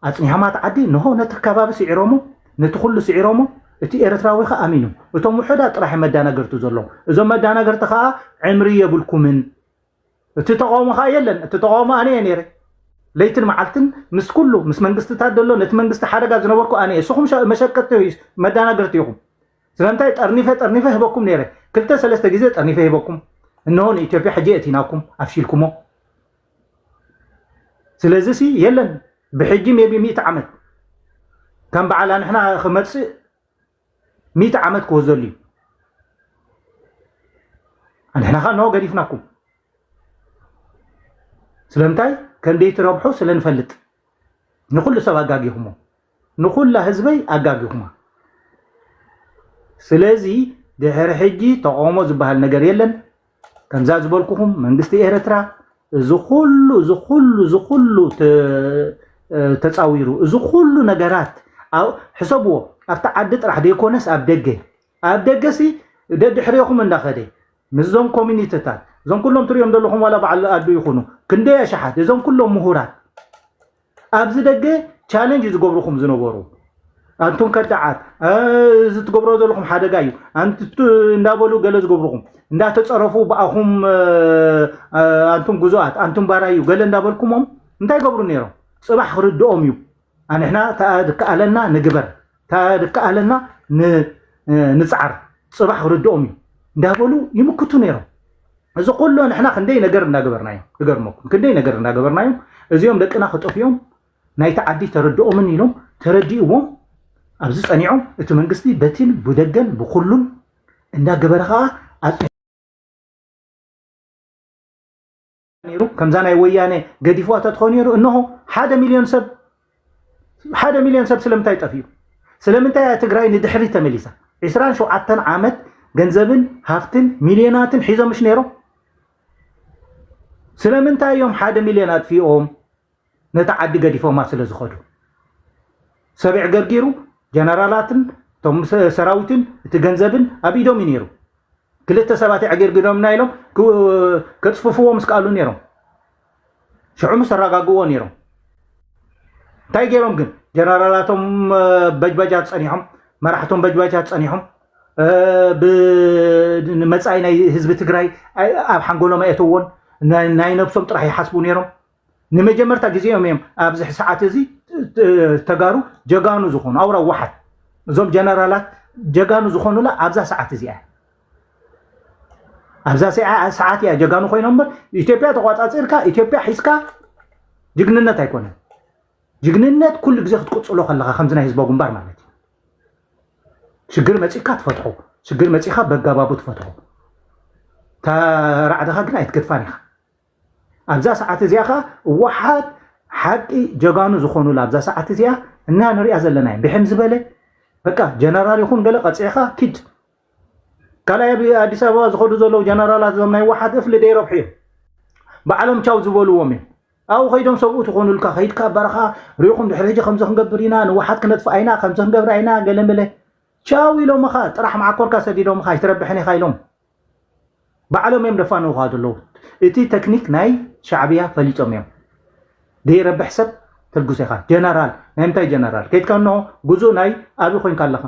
ኣጽኒሖም ኣቲ ዓዲ ንሆ ነቲ ከባቢ ስዒሮሞ፣ ነቲ ኩሉ ስዒሮሞ፣ እቲ ኤርትራዊ ኸኣ ኣሚኑ። እቶም ውሑዳት ጥራሕ መዳናገርቲ ዘለዉ። እዞም መዳናገርቲ ኸኣ ዕምሪ የብልኩምን። እቲ ተቃውሞ ኸኣ የለን። እቲ ተቃውሞ ኣነ እየ ነይረ። ለይትን መዓልትን ምስ ኩሉ፣ ምስ መንግስትታት ዘሎ፣ ነቲ መንግስቲ ሓደጋ ዝነበርኩ ኣነ እየ። ንስኹም ሸ-፣ መሸቀጥቲ መዳናገርቲ ኢኹም። ስለምንታይ ጠርኒፈ፣ ጠርኒፈ ህበኩም ነይረ። ክልተ ሰለስተ ግዜ ጠርኒፈ ሂበኩም። እንሆ ንኢትዮጵያ ሕጂ የእቲናኩም፣ ኣፍሺልኩሞ። ስለዚ ሲ የለን። ብሕጂ ሜቢ ሚእቲ ዓመት ከም በዓል ኣንሕና ክመጽእ ሚእቲ ዓመት ክወስደሉ እዩ። ኣንሕና ኸ እንሆ ገዲፍናኩም። ስለምንታይ? ከም ደይትረብሑ ስለ ንፈልጥ። ንኹሉ ሰብ ኣጋጊኹሞ። ንኹላ ህዝበይ ኣጋጊኹማ። ስለዚ ድሕሪ ሕጂ ተቃውሞ ዝበሃል ነገር የለን። ከምዛ ዝበልኩኹም መንግስቲ ኤርትራ እዚ ኩሉ፣ እዚ ኩሉ፣ እዚ ኩሉ ተ-፣ ተጻዊሩ፣ እዚ ኩሉ ነገራት ሕሰብዎ፣ ኣብቲ ዓዲ ጥራሕ ዘይኮነስ ኣብ ደገ፣ ኣብ ደገሲ ደድሕሬኹም እንዳኸደ ምስዞም ኮሚኒቲታት፣ እዞም ኩሎም ትሪኦም ዘለኹም ዋላ በዓል ኣዱ ይኹኑ፣ ክንደይ ኣሽሓት እዞም ኩሎም ምሁራት ኣብዚ ደገ ቻለንጅ ዝገብሩኹም ዝነበሩ፣ ኣንቱም ከዳዓት፣ እዚ ትገብሮ ዘለኹም ሓደጋ እዩ፣ ኣንቱ እንዳበሉ ገለ ዝገብሩኹም እንዳተፀረፉ ብኣኹም፣ ኣንቱም ጉዙኣት፣ ኣንቱም ባራዩ ገለ እንዳበልኩሞም እንታይ ይገብሩ ነይሮም? ፅባሕ ክርድኦም እዩ። ኣንሕና ተድከኣለና ንግበር፣ ተድከኣለና ንፅዓር፣ ፅባሕ ክርድኦም እዩ እንዳበሉ ይምክቱ ነይሮም። እዚ ኩሉ ንሕና ክንደይ ነገር እንዳገበርናዮም፣ ክገርመኩም ክንደይ ነገር እንዳገበርናዮም። እዚኦም ደቅና ክጠፍኦም ናይቲ ዓዲ ተረድኦምን ኢሎም ተረዲእዎም ኣብዚ ጸኒዖም፣ እቲ መንግስቲ በቲን ብደገን ብኩሉን እንዳገበረ ከዓ ኣጽኒዑ ነይሩ። ከምዛ ናይ ወያነ ገዲፍዋ ተትኾን ነይሩ፣ እንሆ ሓደ ሚልዮን ሰብ፣ ሓደ ሚልዮን ሰብ ስለምንታይ ጠፊኡ? ስለምንታይ እያ ትግራይ ንድሕሪት ተመሊሳ? ዕስራን ሸውዓተን ዓመት ገንዘብን ሃፍትን ሚልዮናትን ሒዞምሽ ነይሮም። ስለምንታይ እዮም ሓደ ሚልዮን ኣጥፊኦም? ነታ ዓዲ ገዲፎማ ስለ ዝኸዱ። ሰብ የዕገርጊሩ፣ ጀነራላትን እቶም ሰ-፣ ሰራዊትን እቲ ገንዘብን ኣብ ኢዶም እዩ ነይሩ። ክልተ ሰባት የዕገርጊሮምና ኢሎም ክ-፣ ከጽፍፍዎ ምስ ከኣሉ ነይሮም። ሽዑ ምስ ኣረጋግዎ ነይሮም። እንታይ ገይሮም ግን? ጀነራላቶም፣ እ፣ በጅባጃት ጸኒሖም፣ መራሕቶም በጅባጃት ጸኒሖም፣ እ፣ ብ-፣ ንመጻኢ ናይ ህዝቢ ትግራይ ኣይ-፣ ኣብ ሓንጎሎም ኣየተዎን። ናይ፣ ናይ ነብሶም ጥራሕ ይሓስቡ ነይሮም። ንመጀመርታ ግዜኦም እዮም ኣብዚ ሰዓት እዚ፣ እ፣ ተጋሩ ጀጋኑ ዝኾኑ፣ ኣውራ ዋሓት። እዞም ጀነራላት ጀጋኑ ዝኾኑላ ኣብዛ ሰዓት እዚኣ። ኣብዛ ሰዓ-፣ ሰዓት እያ ጀጋኑ ኮይኖም እምበር፣ ኢትዮጵያ ተቋጻጺርካ፣ ኢትዮጵያ ሒዝካ ጅግንነት ኣይኮነን። ጅግንነት ኩሉ ግዜ ክትቅጽሎ ከለኻ ከምዚ ናይ ህዝባዊ ግንባር ማለት እዩ። ሽግር መጺእካ ትፈትሖ፣ ሽግር መጺእካ በጋባቡ ትፈትሖ። ተራዕድኻ ግን ኣይትገድፋን ኢኻ። ኣብዛ ሰዓት እዚኣ ኸኣ ዋሓት ሓቂ ጀጋኑ ዝኾኑላ ኣብዛ ሰዓት እዚኣ እና ንሪኣ ዘለና እያ። ብሕም ዝበለ በቃ ጀነራል ይኹን ገለ ቀጺዕኻ ኪድ። ካልኣይ ኣብ ኣዲስ ኣበባ ዝኸዱ ዘለዉ ጀነራላት እዞም ናይ ዋሓት እፍሊ ደይረብሑ እዮም። ባዕሎም ቻው ዝበልዎም እዮም። ኣብኡ ኸይዶም ሰብኡ ትኾኑልካ፣ ኸይድካ ኣብ በረኻ ሪኹም ድሕሪ ሕጂ ከምዚ ክንገብር ኢና፣ ንዋሓት ክነጥፍኣ ኢና፣ ከምዚ ክንገብራ ኢና፣ ገለ መለ። ቻው ኢሎምኻ፣ ጥራሕ መዓኮርካ ሰዲዶምኻ፣ ኣይትረብሕን ኢኻ ኢሎም። ባዕሎም እዮም ደፋንውኻ ዘለዉ። እቲ ተክኒክ ናይ ሻዕብያ ፈሊጦም እዮም። ደይረብሕ ሰብ ተልግሶ ኢኻ። ጀነራል፣ ናይ ምንታይ ጀነራል? ከይድካ እንሆ ግዙእ ናይ ኣብይ ኮይንካ ኣለኻ።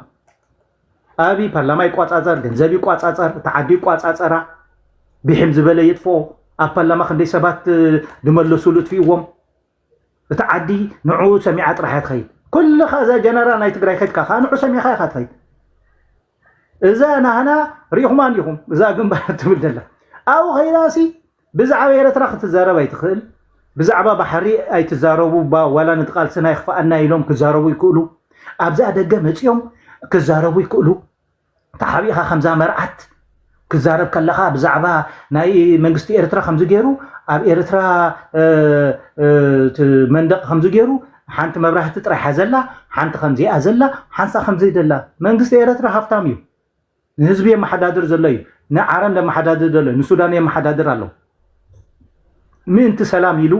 ኣብይ ፓርላማ ይቋጻጸር፣ ገንዘብ ይቋጻጸር፣ እቲ ዓዲ ይቋጻጸራ፣ ብሕም ዝበለ የጥፍኦ። ኣብ ፓርላማ ክንደይ ሰባት፣ እ፣ ዝመለሱሉ እጥፊእዎም። እቲ ዓዲ ንዕኡ ሰሚዓ ጥራሕ እያ ትኸይድ። ኩልኻ እዛ ጀነራል ናይ ትግራይ ከድካ ኸዓ ንዕኡ ሰሚዕኻ ኢኻ ትኸይድ። እዛ ናህና ርኢኹማ እንዲኹም፣ እዛ ግንባር ትብል ዘላ። ኣብኡ ኸይዳሲ ብዛዕባ ኤርትራ ክትዛረብ ኣይትኽእል። ብዛዕባ ባሕሪ ኣይትዛረቡ፣ ባ-፣ ዋላ ነቲ ቃልስና የኽፍኣና ኢሎም ክዛረቡ ይክእሉ። ኣብዛ ደገ መጺኦም ክዛረቡ ይክእሉ። ተሓቢእኻ ከምዛ መርዓት ክዛረብ ከለኻ ብዛዕባ ናይ መንግስቲ ኤርትራ ከምዚ ገይሩ፣ ኣብ ኤርትራ፣ እ፣ እ፣ እቲ መንደቕ ከምዚ ገይሩ፣ ሓንቲ መብራህቲ ጥራይ ሓዘላ፣ ሓንቲ ከምዚኣ ዘላ፣ ሓንሳ ከምዚ ደላ። መንግስቲ ኤርትራ ሃፍታም እዩ። ንህዝቢ የመሓዳድር ዘሎ እዩ። ንዓረም ለመሓዳድር ዘሎ እዩ። ንሱዳን የመሓዳድር ኣሎ። ምእንቲ ሰላም ኢሉ፣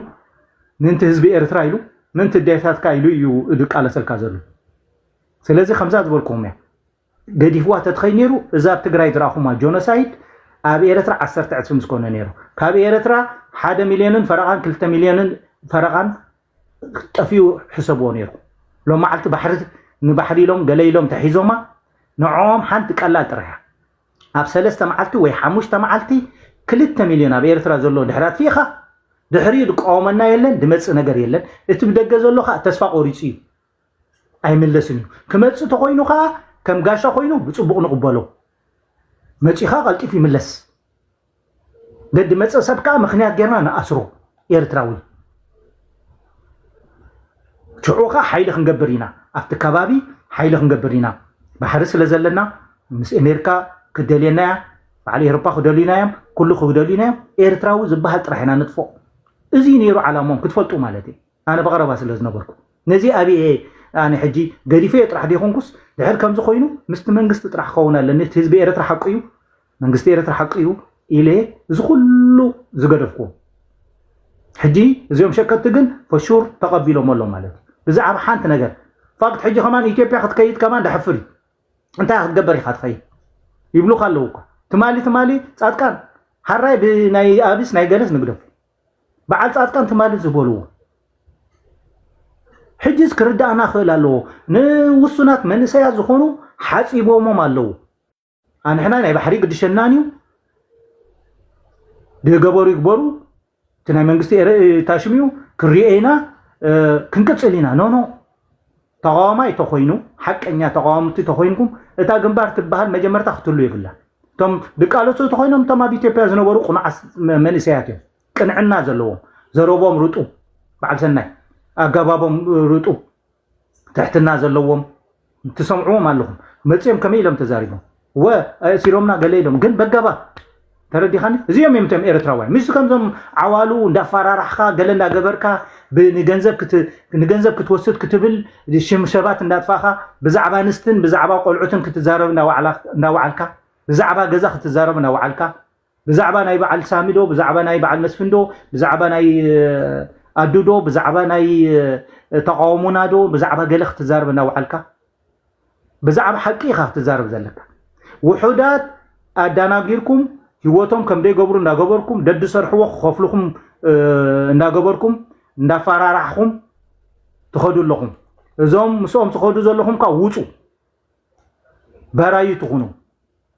ምእንቲ ህዝቢ ኤርትራ ኢሉ፣ ምእንቲ ኣዴታትካ ኢሉ እዩ ዝቃለሰልካ ዘሎ። ስለዚ ከምዛ ዝበልኩኹም እያ። ገዲፍዋ ተትኸይድ ነይሩ፣ እዛ ኣብ ትግራይ ዝረኣኹማ ጆኖሳይድ ኣብ ኤርትራ ዓሰርተ ዕጽፊ ምስ ኮነ ነይሩ። ካብ ኤርትራ ሓደ ሚልዮንን ፈረቓን ክልተ ሚልዮንን ፈረቓን ጠፊኡ ሕሰብዎ ነይሩ። ሎም መዓልቲ ባሕሪ ንባሕሪ ኢሎም ገለ ኢሎም ተሒዞማ፣ ንዕኦም ሓንቲ ቀላል ጥራሕ እያ። ኣብ ሰለስተ መዓልቲ ወይ ሓሙሽተ መዓልቲ ክልተ ሚልዮን ኣብ ኤርትራ ዘሎ ድሕሪ ኣጥፊእኻ፣ ድሕሪኡ ዝቃወመና የለን፣ ድመጽእ ነገር የለን። እቲ ብደገ ዘሎ ኸኣ ተስፋ ቆሪጹ እዩ። ኣይምለስን እዩ። ክመጽእ ተኾይኑ ኸኣ ከም ጋሻ ኮይኑ ብጽቡቕ ንቕበሎ። መጺኻ ቀልጢፉ ይምለስ። ደዲ መጸ ሰብ ከኣ ምኽንያት ጌርና ንኣስሮ ኤርትራዊ። ሽዑ ከኣ ሓይሊ ክንገብር ኢና። ኣብቲ ከባቢ ሓይሊ ክንገብር ኢና። ባሕሪ ስለ ዘለና ምስ ኣሜሪካ ክደልየና እያ። በዓል ኤውሮፓ ክደልዩና እዮም። ኩሉ ክደልዩና እዮም። ኤርትራዊ ዝበሃል ጥራሕ ኢና ንጥፍኦ። እዚ ነይሩ ዓላሞም ክትፈልጡ ማለት እዩ። ኣነ ብቐረባ ስለ ዝነበርኩ። ነዚ ኣብየ ኣነ ሕጂ ገዲፈዮ ጥራሕ ዘይኮንኩስ፣ ድሕር ከምዚ ኮይኑ ምስቲ መንግስቲ ጥራሕ ክኸውን ኣለኒ። እቲ ህዝቢ ኤርትራ ሓቁ እዩ። መንግስቲ ኤርትራ ሓቁ እዩ ኢለ እዚ ኩሉ ዝገደፍኩዎ። ሕጂ እዚኦም ሸቀጥቲ ግን ፈሹር ተቐቢሎም ኣለዉ ማለት እዩ። ብዛዕባ ሓንቲ ነገር ፋክት ሕጂ ከማን ኢትዮጵያ ክትከይድ ከማን ደሕፍር እዩ። እንታይ ክትገበር ኢኻ ትኸይድ ይብሉካ ኣለዉ እኳ። ትማሊ ትማሊ ጻድቃን ሓራይ ብናይ ኣብስ ናይ ገለስ ንግደፉ። በዓል ጻድቃን ትማሊ ዝበልዎ ሕጂስ ክርዳእና ክእል ኣለዎ። ንውሱናት መንእሰያት ዝኾኑ ሓጺቦሞም ኣለዉ። ኣንሕና ናይ ባሕሪ ግድሸናን እዩ። ድገበሩ ይግበሩ። እቲ ናይ መንግስቲ ኤረ ታሽም እዩ። ክሪኤ ኢና። ክንቅጽል ኢና። ኖ ኖ፣ ተቃዋማይ ተኮይኑ፣ ሓቀኛ ተቃዋምቲ ተኮይንኩም፣ እታ ግንባር ትበሃል መጀመርታ ክትህሉ የብላ። እቶም ድቃለሱ ተኮይኖም፣ እቶም ኣብ ኢትዮጵያ ዝነበሩ ቁኑዓት መንእሰያት እዮም። ቅንዕና ዘለዎም፣ ዘረቦም ርጡብ፣ በዓል ሰናይ ኣገባቦም ርጡብ፣ ትሕትና ዘለዎም ትሰምዕዎም ኣለኹም። መጺኦም ከመይ ኢሎም ተዛሪቦም? ወ ኣእሲሮምና ገለ ኢሎም፣ ግን በገባ ተረዲኻኒ። እዚኦም እዮም እቶም ኤርትራውያን። ምስ ከምዞም ዓዋሉ እንዳፈራራሕካ፣ ገለ እንዳገበርካ፣ ብ-፣ ንገንዘብ ክት-፣ ንገንዘብ ክትወስድ ክትብል፣ ሽም ሰባት እንዳጥፋኻ፣ ብዛዕባ ኣንስትን ብዛዕባ ቆልዑትን ክትዛረብ እንዳዋዕላ-፣ እንዳዋዓልካ፣ ብዛዕባ ገዛ ክትዛረብ እንዳዋዓልካ፣ ብዛዕባ ናይ በዓል ሳሚ ዶ፣ ብዛዕባ ናይ በዓል መስፍን ዶ፣ ብዛዕባ ናይ ኣዱ ዶ፣ ብዛዕባ ናይ ተቃውሞና ዶ፣ ብዛዕባ ገለ ክትዛረብ እናውዓልካ፣ ብዛዕባ ሓቂ ኢኻ ክትዛረብ ዘለካ። ውሑዳት ኣዳናጊርኩም፣ ህይወቶም ከም ደይገብሩ እንዳገበርኩም፣ ደድሰርሕዎ ክኸፍልኹም እንዳገበርኩም፣ እንዳፈራራሕኹም ትኸዱ ኣለኹም። እዞም ምስኦም ትኸዱ ዘለኹም ከ ውፁ። ባራዩ ትኹኑ።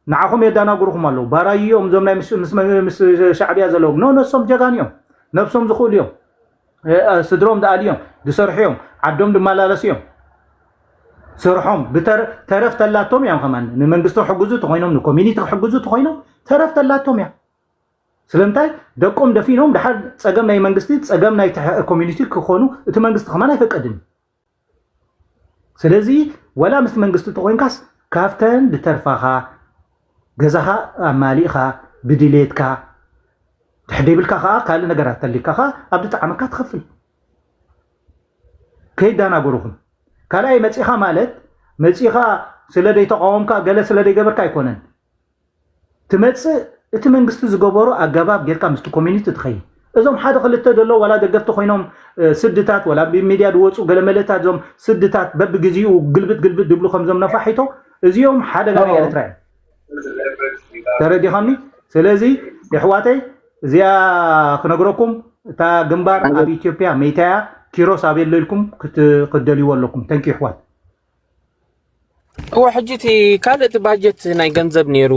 ንዓኹም የዳናግሩኹም ኣለዉ። ባራዩ እዮም እዞም ናይ ምስ፣ ምስ፣ ምስ ሻዕብያ ዘለዉ። ኖ፣ ነሶም ጀጋን እዮም። ነብሶም ዝኽእሉ እዮም። እ፣ እ፣ ስድሮም ዝኣልዩ እዮም። ዝሰርሑ እዮም። ዓዶም ዝመላለሱ እዮም። ስርሖም ብተረ-፣ ተረፍ ተላቶም እዮም ከማን። ንመንግስቲ ክሕግዙ ተኾይኖም፣ ንኮሚኒቲ ክሕግዙ ተኾይኖም፣ ተረፍ ተላቶም እያ። ስለምንታይ? ደቆም ደፊኖም፣ ድሓር ጸገም ናይ መንግስቲ፣ ጸገም ናይ ተሐ-፣ ኮሚኒቲ ክኾኑ፣ እቲ መንግስቲ ከማን ኣይፈቀድን። ስለዚ፣ ወላ ምስቲ መንግስቲ ተኾይንካስ፣ ካብተን ዝተርፋኻ፣ ገዛኻ ኣማሊእኻ፣ ብድሌትካ፣ ድሕር ደይብልካ ከኣ ካልእ ነገራት ተሊካ ከኣ፣ ኣብ ዝጠዓመካ ትኸፍል። ከይዳናገሩኹም። ካልኣይ መጺኻ ማለት፣ መጺኻ ስለ ደይተቃወምካ፣ ገለ ስለ ደይገበርካ ኣይኮነን። ትመጽእ፣ እቲ መንግስቲ ዝገበሮ ኣገባብ ጌርካ ምስቲ ኮሚኒቲ ትኸይድ። እዞም ሓደ ክልተ ዘሎ ዋላ ደገፍቲ ኮይኖም፣ እ፣ ስድታት፣ ዋላ ብሚድያ ዝወጹ ገለመለታት፣ እዞም ስድታት በብግዜኡ ግልብጥ ግልብጥ ዝብሉ ከምዞም ነፋሒቶ፣ እዚኦም ሓደጋ ናይ ኣዎ። ኤርትራ እዮም። ተረዲኻኒ? ስለዚ የሕዋተይ፣ እዚኣ ክነግረኩም፣ እታ ግንባር ኣዎ። ኣብ ኢትዮጵያ መይታያ፣ ኪሮስ ኣበሎ ኢልኩም ክት-፣ ክትደልይዎ ኣለኩም። ተንኪ የሕዋት። እወ፣ ሕጂ እቲ ካልእ እቲ ባጀት ናይ ገንዘብ ነይሩ፣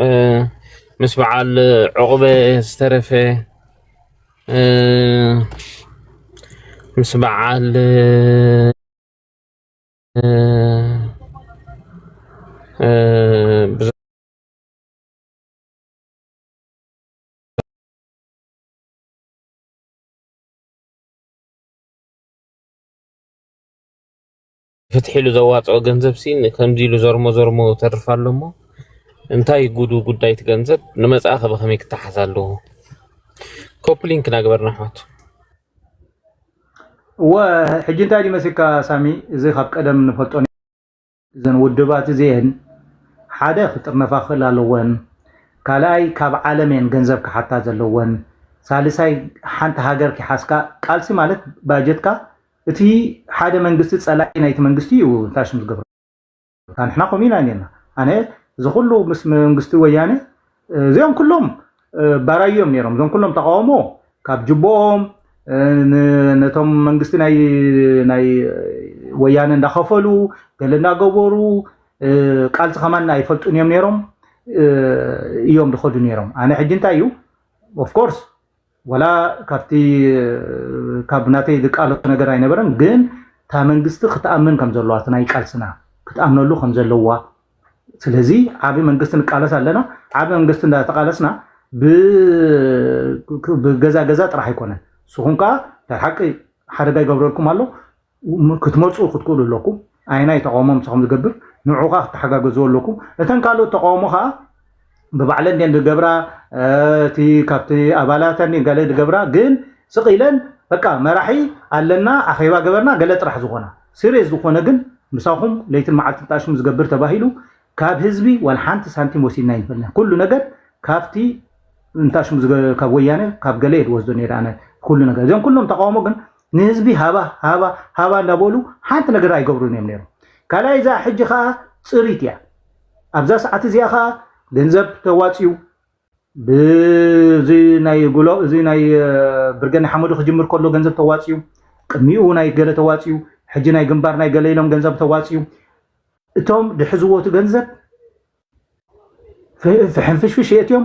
እ፣ ምስ በዓል ዑቕበ ዝተረፈ፣ እ፣ ምስ በዓል፣ እ፣ እ፣ ፍትሒ ኢሉ ዘዋፅኦ ገንዘብ ሲ ከምዚ ኢሉ ዘርሞ ዘርሞ ተርፍ ኣሎ እሞ እንታይ ጉዱ ጉዳይ እቲ ገንዘብ ንመጻኢ ከ ብኸመይ ክተሓዝ ኣለዎ? ኮፕሊንክ እናገበርና ኣሕዋት። እወ፣ ሕጂ እንታይ ድዩ መሲልካ ሳሚ? እዚ ካብ ቀደም ንፈልጦ እዘን ውድባት እዚኤን ሓደ ክጥርነፋ ክኽእል ኣለወን፣ ካልኣይ ካብ ዓለም እየን ገንዘብ ክሓታ ዘለወን፣ ሳልሳይ ሓንቲ ሃገር ኪሓዝካ ቃልሲ ማለት ባጀትካ እቲ ሓደ መንግስቲ ጸላኢ ናይቲ መንግስቲ እዩ ታሽም ዝገብሮ። ንሕና ከምኡ ኢና ነርና። ኣነ እዚ ኩሉ ምስ መንግስቲ ወያነ እዚኦም ኩሎም ባራዩ እዮም ነይሮም። እዞም ኩሎም ተቃውሞ ካብ ጅቦኦም ን-፣ ነቶም መንግስቲ ናይ፣ ናይ ወያነ እንዳኸፈሉ ገለ እንዳገበሩ ቃልሲ ከማን ኣይፈልጡን እዮም ነይሮም እዮም ዝኸዱ ነይሮም። ኣነ ሕጂ እንታይ እዩ ኦፍኮርስ ወላ ካብቲ ካብ ናተይ ዝቃለሶ ነገር ኣይነበረን፣ ግን እታ መንግስቲ ክትኣምን ከም ዘለዋ እቲ ናይ ቃልስና ክትኣምነሉ ከም ዘለዋ። ስለዚ ዓቢ መንግስቲ ንቃለስ ኣለና። ዓቢ መንግስቲ እንዳተቃለስና ብ-፣ ብገዛ ገዛ ጥራሕ ኣይኮነን። ንስኹም ከኣ ናይ ሓቂ ሓደጋ ይገብረልኩም ኣሎ። ክትመርጹ ክትክእሉ ኣለኩም። ኣየናይ ተቃውሞ ምሳኹም ዝገብር ንዑ ከኣ ክትተሓጋገዝዎ ኣለኩም። እተን ካልኦት ተቃውሞ ከኣ ብባዕለን ድየን ዝገብራ፣ እ፣ እቲ ካብቲ ኣባላተን ድየን ገለ ዝገብራ፣ ግን ስቕ ኢለን በቃ መራሒ ኣለና፣ ኣኼባ ገበርና፣ ገለ ጥራሕ ዝኾና። ሲሪየስ ዝኾነ ግን ምሳኹም ለይትን መዓልትን ጣሽሙ ዝገብር ተባሂሉ ካብ ህዝቢ ዋላ ሓንቲ ሳንቲም ወሲድና ኣይንፈልናን። ኩሉ ነገር ካብቲ እንታሽሙ ዝገ-፣ ካብ ወያነ፣ ካብ ገለ እየ ዝወስዶ ነይረ ኣነ ኩሉ ነገር። እዚኦም ኩሎም ተቃውሞ ግን ንህዝቢ ሃባ ሃባ ሃባ እንዳበሉ ሓንቲ ነገር ኣይገብሩን እዮም ነይሮም። ካልኣይ እዛ ሕጂ ከዓ ፅሪት እያ። ኣብዛ ሰዓት እዚኣ ከዓ ገንዘብ ተዋፅዩ ብዚ ናይ ጉሎ እዚ ናይ ብርገን ሓመዱ ክጅምር ከሎ ገንዘብ ተዋፅዩ፣ ቅድሚኡ ናይ ገለ ተዋፅዩ፣ ሕጂ ናይ ግንባር ናይ ገለ ኢሎም ገንዘብ ተዋፅዩ። እቶም ድሕዝዎ እቲ ገንዘብ ፍሕንፍሽፍሽ የእትዮም።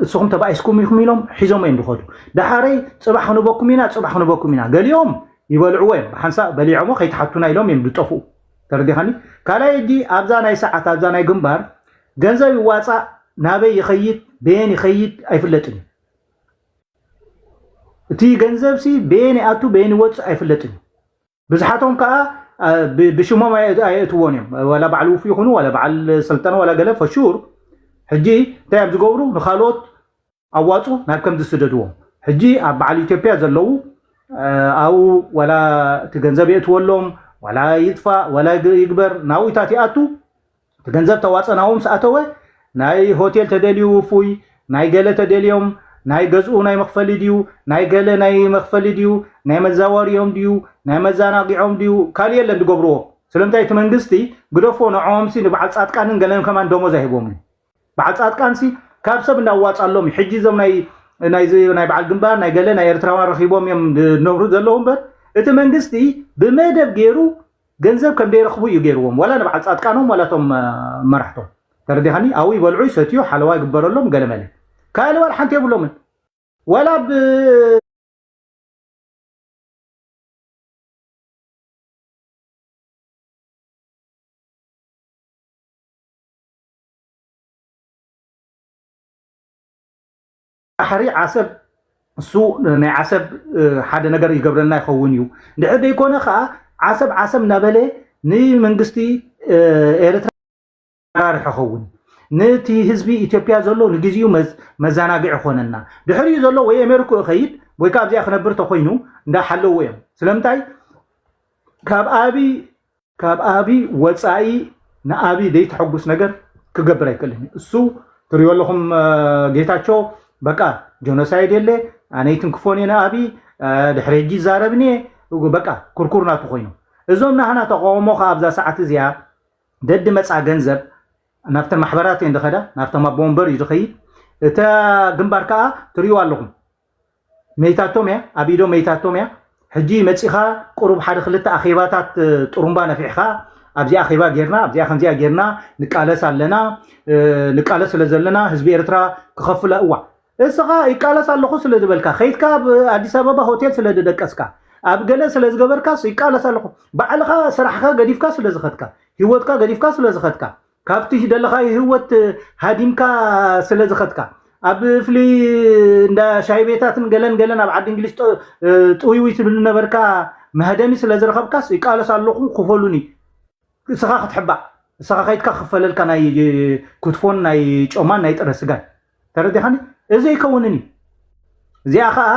እስኹም ተባኢስኩም ኢኹም ኢሎም ሒዞም እዮም ዝኸዱ። ዳሓረይ ፅባሕ ክንበኩም ኢና፣ ፅባሕ ክንበኩም ኢና። ገሊኦም ይበልዕዎ እዮም፣ ብሓንሳእ በሊዖሞ ከይትሓቱና ኢሎም እዮም ዝጠፍኡ። ተረዲኻኒ? ካልኣይ ሕጂ ኣብዛ ናይ ሰዓት ኣብዛ ናይ ግንባር ገንዘብ ይዋፃእ፣ ናበይ ይኸይድ፣ በየን ይኸይድ ኣይፍለጥን እዩ። እቲ ገንዘብ ሲ በየን ይኣቱ በየን ይወፅእ ኣይፍለጥን እዩ። ብዙሓቶም ከዓ ብሽሞም ኣየእትዎን እዮም። ዋላ በዓል ውፉ ይኹኑ ዋላ በዓል ሰልጠነ ዋላ ገለ ፈሹር ሕጂ እንታይ እዮም ዝገብሩ? ንካልኦት ኣዋፁ ናብ ከም ዝስደድዎም። ሕጂ ኣብ በዓል ኢትዮጵያ ዘለዉ ኣብኡ ዋላ እቲ ገንዘብ የእትወሎም ዋላ ይጥፋእ ዋላ ይግበር ናብኡታት ይኣቱ። እቲ ገንዘብ ተዋፀናዎም ምስ ኣተወ ናይ ሆቴል ተደልዩ ውፉይ፣ ናይ ገለ ተደልዮም፣ ናይ ገዝኡ ናይ መኽፈሊ ድዩ፣ ናይ ገለ ናይ መኽፈሊ ድዩ፣ ናይ መዛወሪኦም ድዩ፣ ናይ መዛናጊዖም ድዩ፣ ካልእ የለን ዝገብርዎ። ስለምንታይ እቲ መንግስቲ ግደፎ ንዕኦምሲ ንበዓል ፃድቃንን ገለን ከማን ደሞዝ ኣይህቦምን። በዓል ፃድቃንሲ ካብ ሰብ እንዳዋፃሎም እዩ። ሕጂ እዞም ናይ ናይ በዓል ግንባር ናይ ገለ ናይ ኤርትራውያን ረኪቦም እዮም ዝነብሩ ዘለዉ እምበር እቲ መንግስቲ ብመደብ ገይሩ ገንዘብ ከም ደይረኽቡ እዩ ገይርዎም ዋላ ንበዓል ፃድቃኖም ዋላ እቶም መራሕቶም። ተረዲኻኒ? ኣብኡ ይበልዑ ይሰትዩ ሓለዋ ይግበረሎም ገለመለ ካልእ ዋላ ሓንቲ የብሎምን። ዋላ ብ ባሕሪ ዓሰብ እሱ ናይ ዓሰብ ሓደ ነገር ይገብረልና ይኸውን እዩ። እንድሕር ዘይኮነ ከዓ ዓሰብ ዓሰብ እናበለ ንመንግስቲ ኤርትራ ኣራርሖ ኸውን ነቲ ህዝቢ ኢትዮጵያ ዘሎ ንግዚኡ መዛናግዒ ኮነና። ድሕሪኡ ዘሎ ወይ ኣሜሪካ ይኸይድ ወይ ካብ እዚኣ ክነብር ተኮይኑ እንዳሓለዎ እዮም። ስለምንታይ ካብ ኣብይ ካብ ኣብይ ወፃኢ ንኣብይ ዘይተሐጉስ ነገር ክገብር ኣይክእልን። እሱ ትሪኦ ኣለኹም ጌታቸው በቃ ጀኖሳይድ የለ ኣነ ይትንክፎን እየ ንኣብይ ድሕሪ ሕጂ ይዛረብን እየ በቃ ኩርኩር ናቱ ኮይኑ እዞም ናህና ተቃውሞ ከ ኣብዛ ሰዓት እዚኣ ደዲ መፃ ገንዘብ ናብተን ማሕበራት እየን ዝኸዳ ናብቶም ኣቦ ወንበር እዩ ዝኸይድ እታ ግንባር ከዓ ትሪእዋ ኣለኹም መይታቶም እያ ኣብ ኢዶ መይታቶም እያ ሕጂ መፂኻ ቁሩብ ሓደ ክልተ ኣኼባታት ጥሩምባ ነፊሕኻ ኣብዚ ኣኼባ ጌርና ኣብዚኣ ከምዚኣ ጌርና ንቃለስ ኣለና ንቃለስ ስለ ዘለና ህዝቢ ኤርትራ ክኸፍላ እዋ እስኻ ይቃለስ ኣለኹ ስለ ዝበልካ ከይድካ ኣብ ኣዲስ ኣበባ ሆቴል ስለ ዝደቀስካ ኣብ ገለ ስለ ዝገበርካስ ይቃለስ ኣለኹ ባዕልኻ ስራሕኻ ገዲፍካ ስለ ዝኸድካ ህይወትካ ገዲፍካ ስለ ዝኸድካ ካብቲ ደለኻዮ ህይወት ሃዲምካ ስለ ዝኸድካ ኣብ ፍሊ እንዳ ሻይ ቤታትን ገለን ገለን ኣብ ዓዲ እንግሊዝ ጥውይውይ ትብል ነበርካ መህደሚ ስለ ዝረኸብካስ ይቃለስ ኣለኹ ክፈሉኒ እስኻ ክትሕባእ እስኻ ከይድካ ክፈለልካ ናይ ክትፎን ናይ ጮማን ናይ ጥረ ስጋን ተረዲኻኒ እዚ ኣይከውንን እዩ እዚኣ ከዓ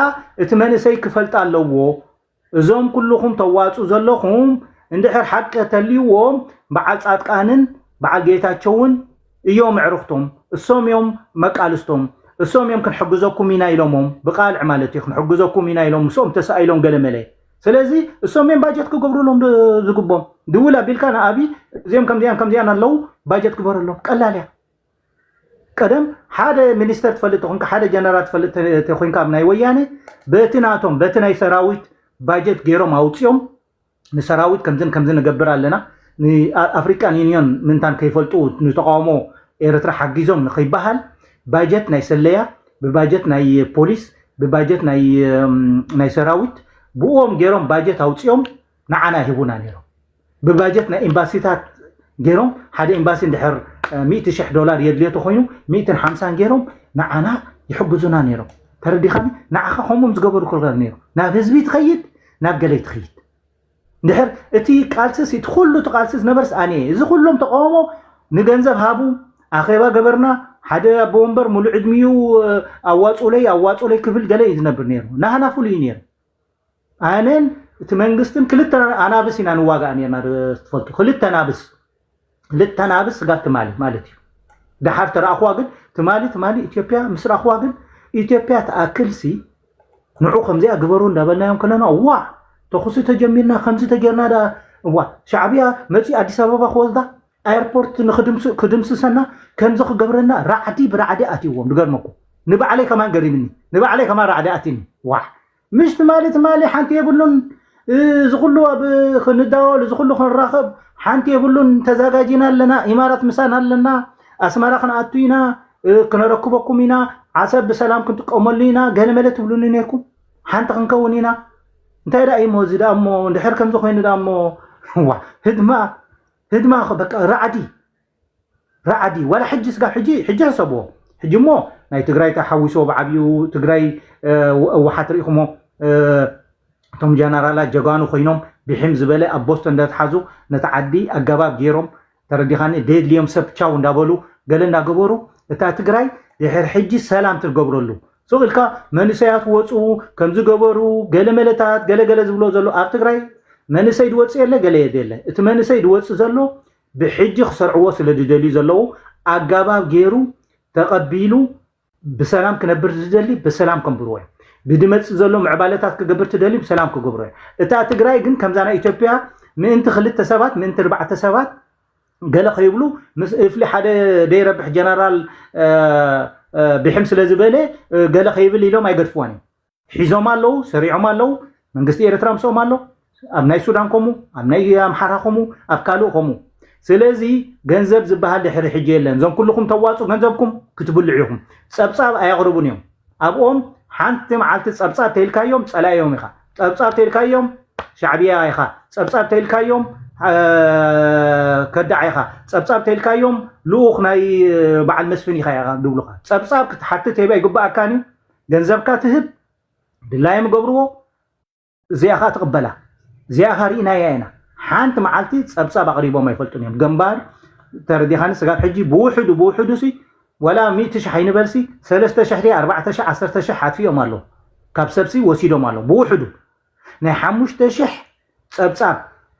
እቲ መንእሰይ ክፈልጣ ኣለዎ እዞም ኩልኹም ተዋፁ ዘለኹም እንድሕር ሓቂ ተልይዎም በዓል ፃድቃንን በዓል ጌታቸውን እዮም ኣዕርኽቶም እሶም እዮም መቃልስቶም እሶም እዮም ክንሕግዘኩም ኢና ኢሎሞም ብቃልዕ ማለት እዩ ክንሕግዘኩም ኢና ኢሎም ምስኦም ተሳኢሎም ገለመለ ስለዚ እሶም እዮም ባጀት ክገብሩሎም ዝግቦም ድውል ኣቢልካ ንኣብይ እዚኦም ከምዚኣን ከምዚኣን ኣለዉ ባጀት ግበረሎም ቀላል እያ ቀደም ሓደ ሚኒስተር ትፈልጥ ተኮንካ ሓደ ጀነራል ትፈልጥ ተኮንካ ኣብ ናይ ወያነ በቲ ናቶም በቲ ናይ ሰራዊት ባጀት ገይሮም ኣውፅኦም ንሰራዊት ከምዝን ከምዚ ንገብር ኣለና ንኣፍሪካን ዩኒዮን ምንታን ከይፈልጡ ንተቃውሞ ኤርትራ ሓጊዞም ንከይበሃል ባጀት ናይ ሰለያ ብባጀት ናይ ፖሊስ ብባጀት ናይ ሰራዊት ብእዎም ገይሮም ባጀት ኣውፅኦም ንዓና ይህቡና ነይሮም ብባጀት ናይ ኤምባሲታት ገይሮም ሓደ ኤምባሲ እንድሕር ሚእቲ ሽሕ ዶላር የድልዮ ተኮይኑ ሚእትን ሓምሳን ገይሮም ንዓና ይሕግዙና ነይሮም ተረዲኻኒ ንዓኻ ከምኦም ዝገበሩ ክልጋል ነይሩ ናብ ህዝቢ ትኸይድ ናብ ገለይ ትኸይድ እንድሕር እቲ ቃልስስ እቲ ኩሉ እቲ ቃልሲ ዝነበርስ ኣነ እዚ ኩሎም ተቃውሞ ንገንዘብ ሃቡ ኣኼባ ገበርና ሓደ ኣቦ ወንበር ሙሉ ዕድሚኡ ኣዋፁለይ ኣዋፁለይ ክብል ገለ እዩ ዝነብር ነይሩ ናህና ፍሉይ ነይሩ ኣነን እቲ መንግስትን ክልተ ኣናብስ ኢና ንዋጋእ ነርና ትፈልጡ ክልተ ኣናብስ ክልተ ኣናብስ ስጋብ ትማሊ ማለት እዩ ደሓር ተረኣኽዋ ግን ትማሊ ትማሊ ኢትዮጵያ ምስ ረኣኽዋ ግን ኢትዮጵያ ትኣክልሲ ንዑ ከምዚኣ ግበሩ እንዳበልናዮም ከለና ዋ ተኹሲ ተጀሚርና ከምዚ ተጌርና ዳ እዋ ሻዕብያ መፂ ኣዲስ ኣበባ ክወስዳ ኣየርፖርት ንክድምስሰና ከምዚ ክገብረና ራዕዲ ብራዕዲ ኣትይዎም። ድገርመኩም ንባዕለይ ከማን ገሪምኒ ንባዕለይ ከማን ራዕዲ ኣትኒ። ዋ ምሽ ትማሊ ትማሊ ሓንቲ የብሉን። እዚ ኩሉ ኣብ ክንዳወል እዚ ኩሉ ክንራኸብ ሓንቲ የብሉን። ተዛጋጂና ኣለና። ኢማራት ምሳና ኣለና። ኣስመራ ክንኣቱ ኢና። ክነረክበኩም ኢና። ዓሰብ ብሰላም ክንጥቀመሉ ኢና። ገለመለ ትብሉኒ ነርኩም። ሓንቲ ክንከውን ኢና። እንታይ ደኣ እሞ እዚ ደኣ እሞ እንድሕር ከምዚ ኮይኑ ደኣ እሞ ዋ ህድማ ህድማ በቃ ራዕዲ ራዕዲ ዋላ ሕጂ ስጋብ ሕጂ ሕጂ ሕሰብዎ። ሕጂ እሞ ናይ ትግራይ ተሓዊስዎ ብዓብዩ ትግራይ ህወሓት ርኢኹሞ። እቶም ጀነራላት ጀጋኑ ኮይኖም ብሒም ዝበለ ኣብ ቦስቶ እንዳተሓዙ ነቲ ዓዲ ኣገባብ ገይሮም ተረዲኻኒ ደድልዮም ሰብ ቻው እንዳበሉ ገለ እንዳገበሩ እታ ትግራይ ድሕር ሕጂ ሰላም ትገብረሉ ሱቕ ኢልካ መንእሰያት ወፁ ከምዚ ገበሩ ገለ መለታት ገለ ገለ ዝብሎ ዘሎ ኣብ ትግራይ መንእሰይ ድወፅ የለ ገለ የለ እቲ መንእሰይ ድወፅ ዘሎ ብሕጂ ክሰርዕዎ ስለ ዝደልዩ ዘለዉ ኣጋባብ ገይሩ ተቐቢሉ ብሰላም ክነብር ዝደሊ ብሰላም ከንብርዎ እዮም። ብድመፅ ዘሎ ምዕባለታት ክገብር ትደሊ ብሰላም ክገብሮ እዮም። እታ ትግራይ ግን ከምዛ ናይ ኢትዮጵያ ምእንቲ ክልተ ሰባት ምእንቲ ርባዕተ ሰባት ገለ ከይብሉ ምስ እፍሊ ሓደ ደይረብሕ ጀነራል ብሕም ስለ ዝበለ ገለ ከይብል ኢሎም ኣይገድፍዋን እዮም። ሒዞም ኣለዉ፣ ሰሪዖም ኣለዉ። መንግስቲ ኤርትራ ምስኦም ኣሎ። ኣብ ናይ ሱዳን ከምኡ፣ ኣብ ናይ ኣምሓራ ከምኡ፣ ኣብ ካልእ ከምኡ። ስለዚ ገንዘብ ዝበሃል ድሕሪ ሕጂ የለን። እዞም ኩልኹም ተዋፁ ገንዘብኩም ክትብልዑ ኢኹም። ፀብፃብ ኣየቕርቡን እዮም። ኣብኦም ሓንቲ መዓልቲ ፀብፃብ ተይልካዮም ፀላእዮም ኢኻ። ፀብፃብ ተይልካዮም ሻዕብያ ኢኻ። ፀብፃብ ተይልካዮም ከዳዕ ኢኻ። ፀብፃብ ተይልካዮም ልኡኽ ናይ በዓል መስፍን ኢኻ ኢኻ ድብሉኻ። ፀብፃብ ክትሓትት ሄባ ይግበኣካን እዩ። ገንዘብካ ትህብ ድላዮም ይገብርዎ። እዚኣ ኸዓ ትቕበላ። እዚኣ ኸዓ ርኢናያ ኢና። ሓንቲ መዓልቲ ጸብጻብ ኣቕሪቦም ኣይፈልጡን እዮም። ገንባር ተረዲኻኒ ስጋብ ሕጂ ብውሕዱ ብውሕዱ ሲ ወላ ሚእቲ ሽሕ ኣይንበልሲ ሰለስተ ሽሕ ድያ ኣርባዕተ ሽሕ ዓሰርተ ሽሕ ኣጥፊኦም ኣለዉ። ካብ ሰብሲ ወሲዶም ኣለዉ። ብውሕዱ ናይ ሓሙሽተ ሽሕ ጸብጻብ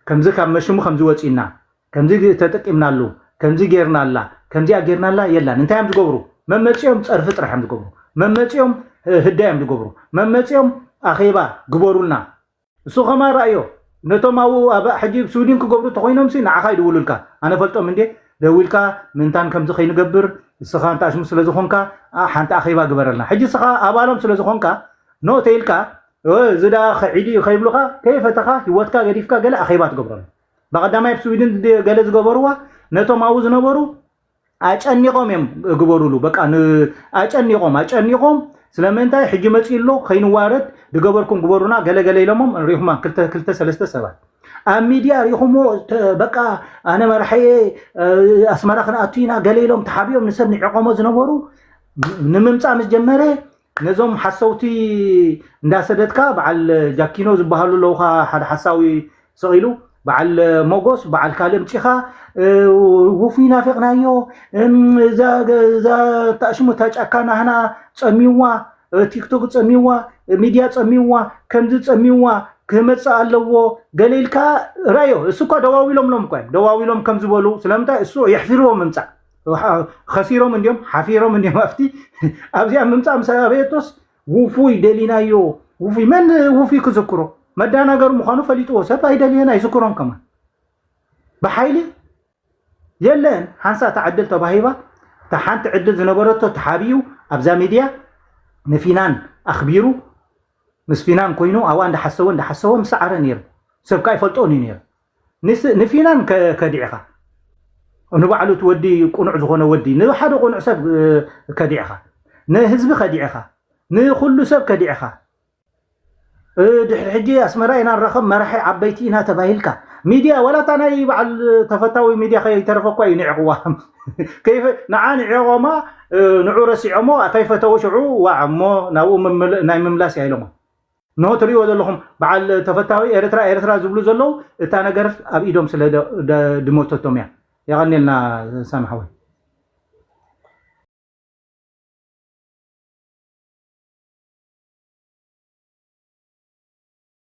ከምዚ ካብ መሽሙ ከምዚ ወጺእና ከምዚ ተጠቂምናሉ፣ ከምዚ ጌርናላ፣ ከምዚኣ ጌርናላ የላን። እንታይ እዮም ዝገብሩ? መመጺኦም ጸርፊ ጥራሕ እዮም ዝገብሩ። መመጺኦም ህዳ እዮም ዝገብሩ። መመጺኦም ኣኼባ ግበሩልና። እሱ ከማ ራእዮ ነቶም ኣብኡ ኣብ ሕጂ ስዊድን ክገብሩ ተኮይኖም ሲ ንዓኻ ይድውሉልካ። ኣነ ፈልጦም እንዴ ደዊልካ ምንታን ከምዚ ከይንገብር እስኻ እንተ ኣሽሙ ስለ ዝኾንካ ሓንቲ ኣኼባ ግበረልና። ሕጂ እስኻ ኣባሎም ስለ ዝኾንካ ኖ ተይልካ እዚ ዳ ክዒዲ እዩ ከይብሉኻ ከይፈተኻ ህይወትካ ገዲፍካ ገለ ኣኼባ ትገብረሉ። ብቐዳማይ ኣብ ስዊድን ገለ ዝገበርዋ ነቶም ኣብኡ ዝነበሩ ኣጨኒቖም እዮም ግበሩሉ። በቃ ኣጨኒቖም ኣጨኒቖም ስለምንታይ ሕጂ መፂኡ ኣሎ ከይንዋረድ ዝገበርኩም ግበሩና ገለገለ ኢሎሞም ሪኹማ ክልተ ክልተ ሰለስተ ሰባት ኣብ ሚድያ ሪኹሞ በቃ ኣነ መራሐየ ኣስመራ ክንኣቱ ኢና ገለ ኢሎም ተሓቢኦም ንሰብ ንዕቆሞ ዝነበሩ ንምምፃእ ምስ ጀመረ ነዞም ሓሰውቲ እንዳሰደድካ በዓል ጃኪኖ ዝበሃሉ ኣለውካ ሓደ ሓሳዊ ስቕ ኢሉ በዓል ሞጎስ በዓል ካልእ ምፂኻ ውፉይ ናፊቕናዮ እዛ ታእሽሙ እታ ጫካ ናህና ፀሚዋ ቲክቶክ ፀሚዋ ሚድያ ፀሚዋ ከምዚ ፀሚዋ ክመፅእ ኣለዎ ገለ ኢልካ ራዮ እሱ እኳ ደዋዊሎም ሎም እኳ እዮም ደዋዊሎም ከም ዝበሉ ስለምንታይ እሱ የሕፊርዎ ምምፃእ ከሲሮም እንዲዮም ሓፊሮም እንዲዮም ኣብቲ ኣብዚኣ ምምፃእ ምስ ኣበየቶስ ውፉይ ደሊናዮ ውፉይ መን ውፉይ ክዝክሮ መዳናገር ምዃኑ ፈሊጥዎ ሰብ ኣይደልየን ኣይዝክሮን ከማን ብሓይሊ የለን ሓንሳ እታ ዕድል ተባሂባ እታ ሓንቲ ዕድል ዝነበረቶ ተሓቢኡ ኣብዛ ሚድያ ንፊናን ኣኽቢሩ ምስ ፊናን ኮይኑ ኣብኣ እንዳሓሰወ እንዳሓሰወ ምስ ሰዓረ ነይሩ ሰብ ከዓ ይፈልጦን እዩ ነይሩ ንፊናን ከዲዕኻ ንባዕሉ እቲ ወዲ ቁኑዕ ዝኾነ ወዲ ንሓደ ቁኑዕ ሰብ ከዲዕኻ ንህዝቢ ከዲዕኻ ንኩሉ ሰብ ከዲዕኻ ድሕሪ ሕጂ ኣስመራ ኢና ንራኸብ መራሒ ዓበይቲ ኢና ተባሂልካ ሚድያ ዋላ እታ ናይ በዓል ተፈታዊ ሚድያ ከይተረፈ እኳ እዩ ንዕቕዋ ንዓ ንዕቖማ ንዑ ረሲዖሞ ከይፈተዎ ሽዑ ዋዕ እሞ ናብኡ ናይ ምምላስ እያ ኢሎሞ ንሆ ትሪእዎ ዘለኹም በዓል ተፈታዊ ኤርትራ ኤርትራ ዝብሉ ዘለዉ እታ ነገር ኣብ ኢዶም ስለ ድሞተቶም እያ የቐኒልና ሳምሓወይ